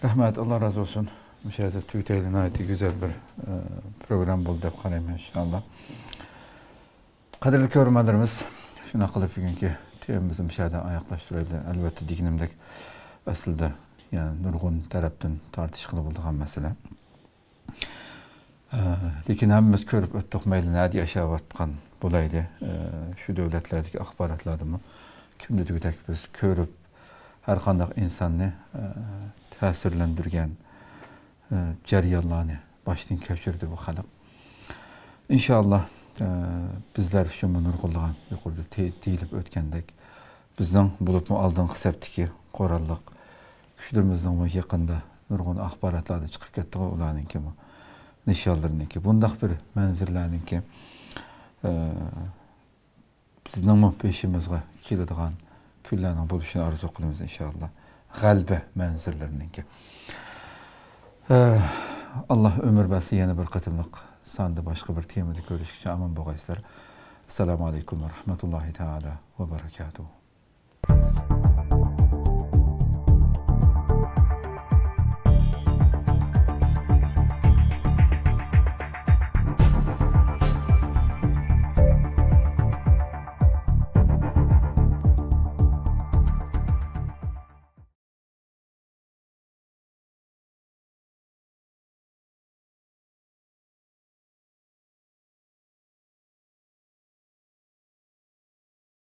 رەھمەت، ئاللا رازى بولسۇن. مۇشۇ يەردە تۈگىتەيلى، ناھايىتى گۈزەل بىر، ئە، پروگرامما بولدى دەپ قارايمەن، ئىنشائاللا. قەدىرلىك كۆرۈرمەنلىرىمىز، شۇنداق قىلىپ بۈگۈنكى تېمىمىزنى مۇشۇ يەردە ئاياغلاشتۇرايلى. ئەلۋەتتە، دېگىنىمدەك، ئەسلىدە يەنە نۇرغۇن تەرەپتىن تارتىشقىلى بولىدىغان مەسىلە. ئە، لېكىن ھەممىمىز كۆرۈپ ئۆتتۇق، مەيلى نەدە ياشاۋاتقان بولايلى، ئە، شۇ دۆلەتلەردىكى ئاخباراتلاردىمۇ كۈندە دېگۈدەك بىز كۆرۈپ، ھەر قانداق ئىنساننى، ئە، تەسىرلەندۈرگەن، ئە، جەريانلارنى باشتىن كەچۈردى بۇ خەلق. ئىنشائاللا، ئە، بىزلەر ئۈچۈنمۇ نۇرغۇنلىغان يۇقىرىدا تې-، دېيىلىپ ئۆتكەندەك، بىزنىڭ بولۇپمۇ ئالدىنقى سەپتىكى قوراللىق كۈچلىرىمىزنىڭمۇ يېقىندا نۇرغۇن ئاخباراتلاردا چىقىپ كەتتىغۇ، ئۇلارنىڭكىمۇ نىشانلىرىنىڭكى، بۇنداق بىر مەنزىرىلەرنىڭكى، ئە، بىزنىڭمۇ بېشىمىزغا كېلىدىغان كۈنلەرنىڭ بولۇشىنى ئارزۇ قىلىمىز، ئىنشائاللا. غەلىبە مەنزىرىلىرىنىڭكى. ئە، ئاللا ئۆمۈر بەرسە، يەنە بىر قېتىملىق ساندا باشقا بىر تېمىدا كۆرۈشكىچە ئامان بولغايسىلەر. ئەسسالامۇ ئەلەيكۇم ۋە رەھمەتۇللاھى تائالا ۋە بەرەكاتۇھۇ.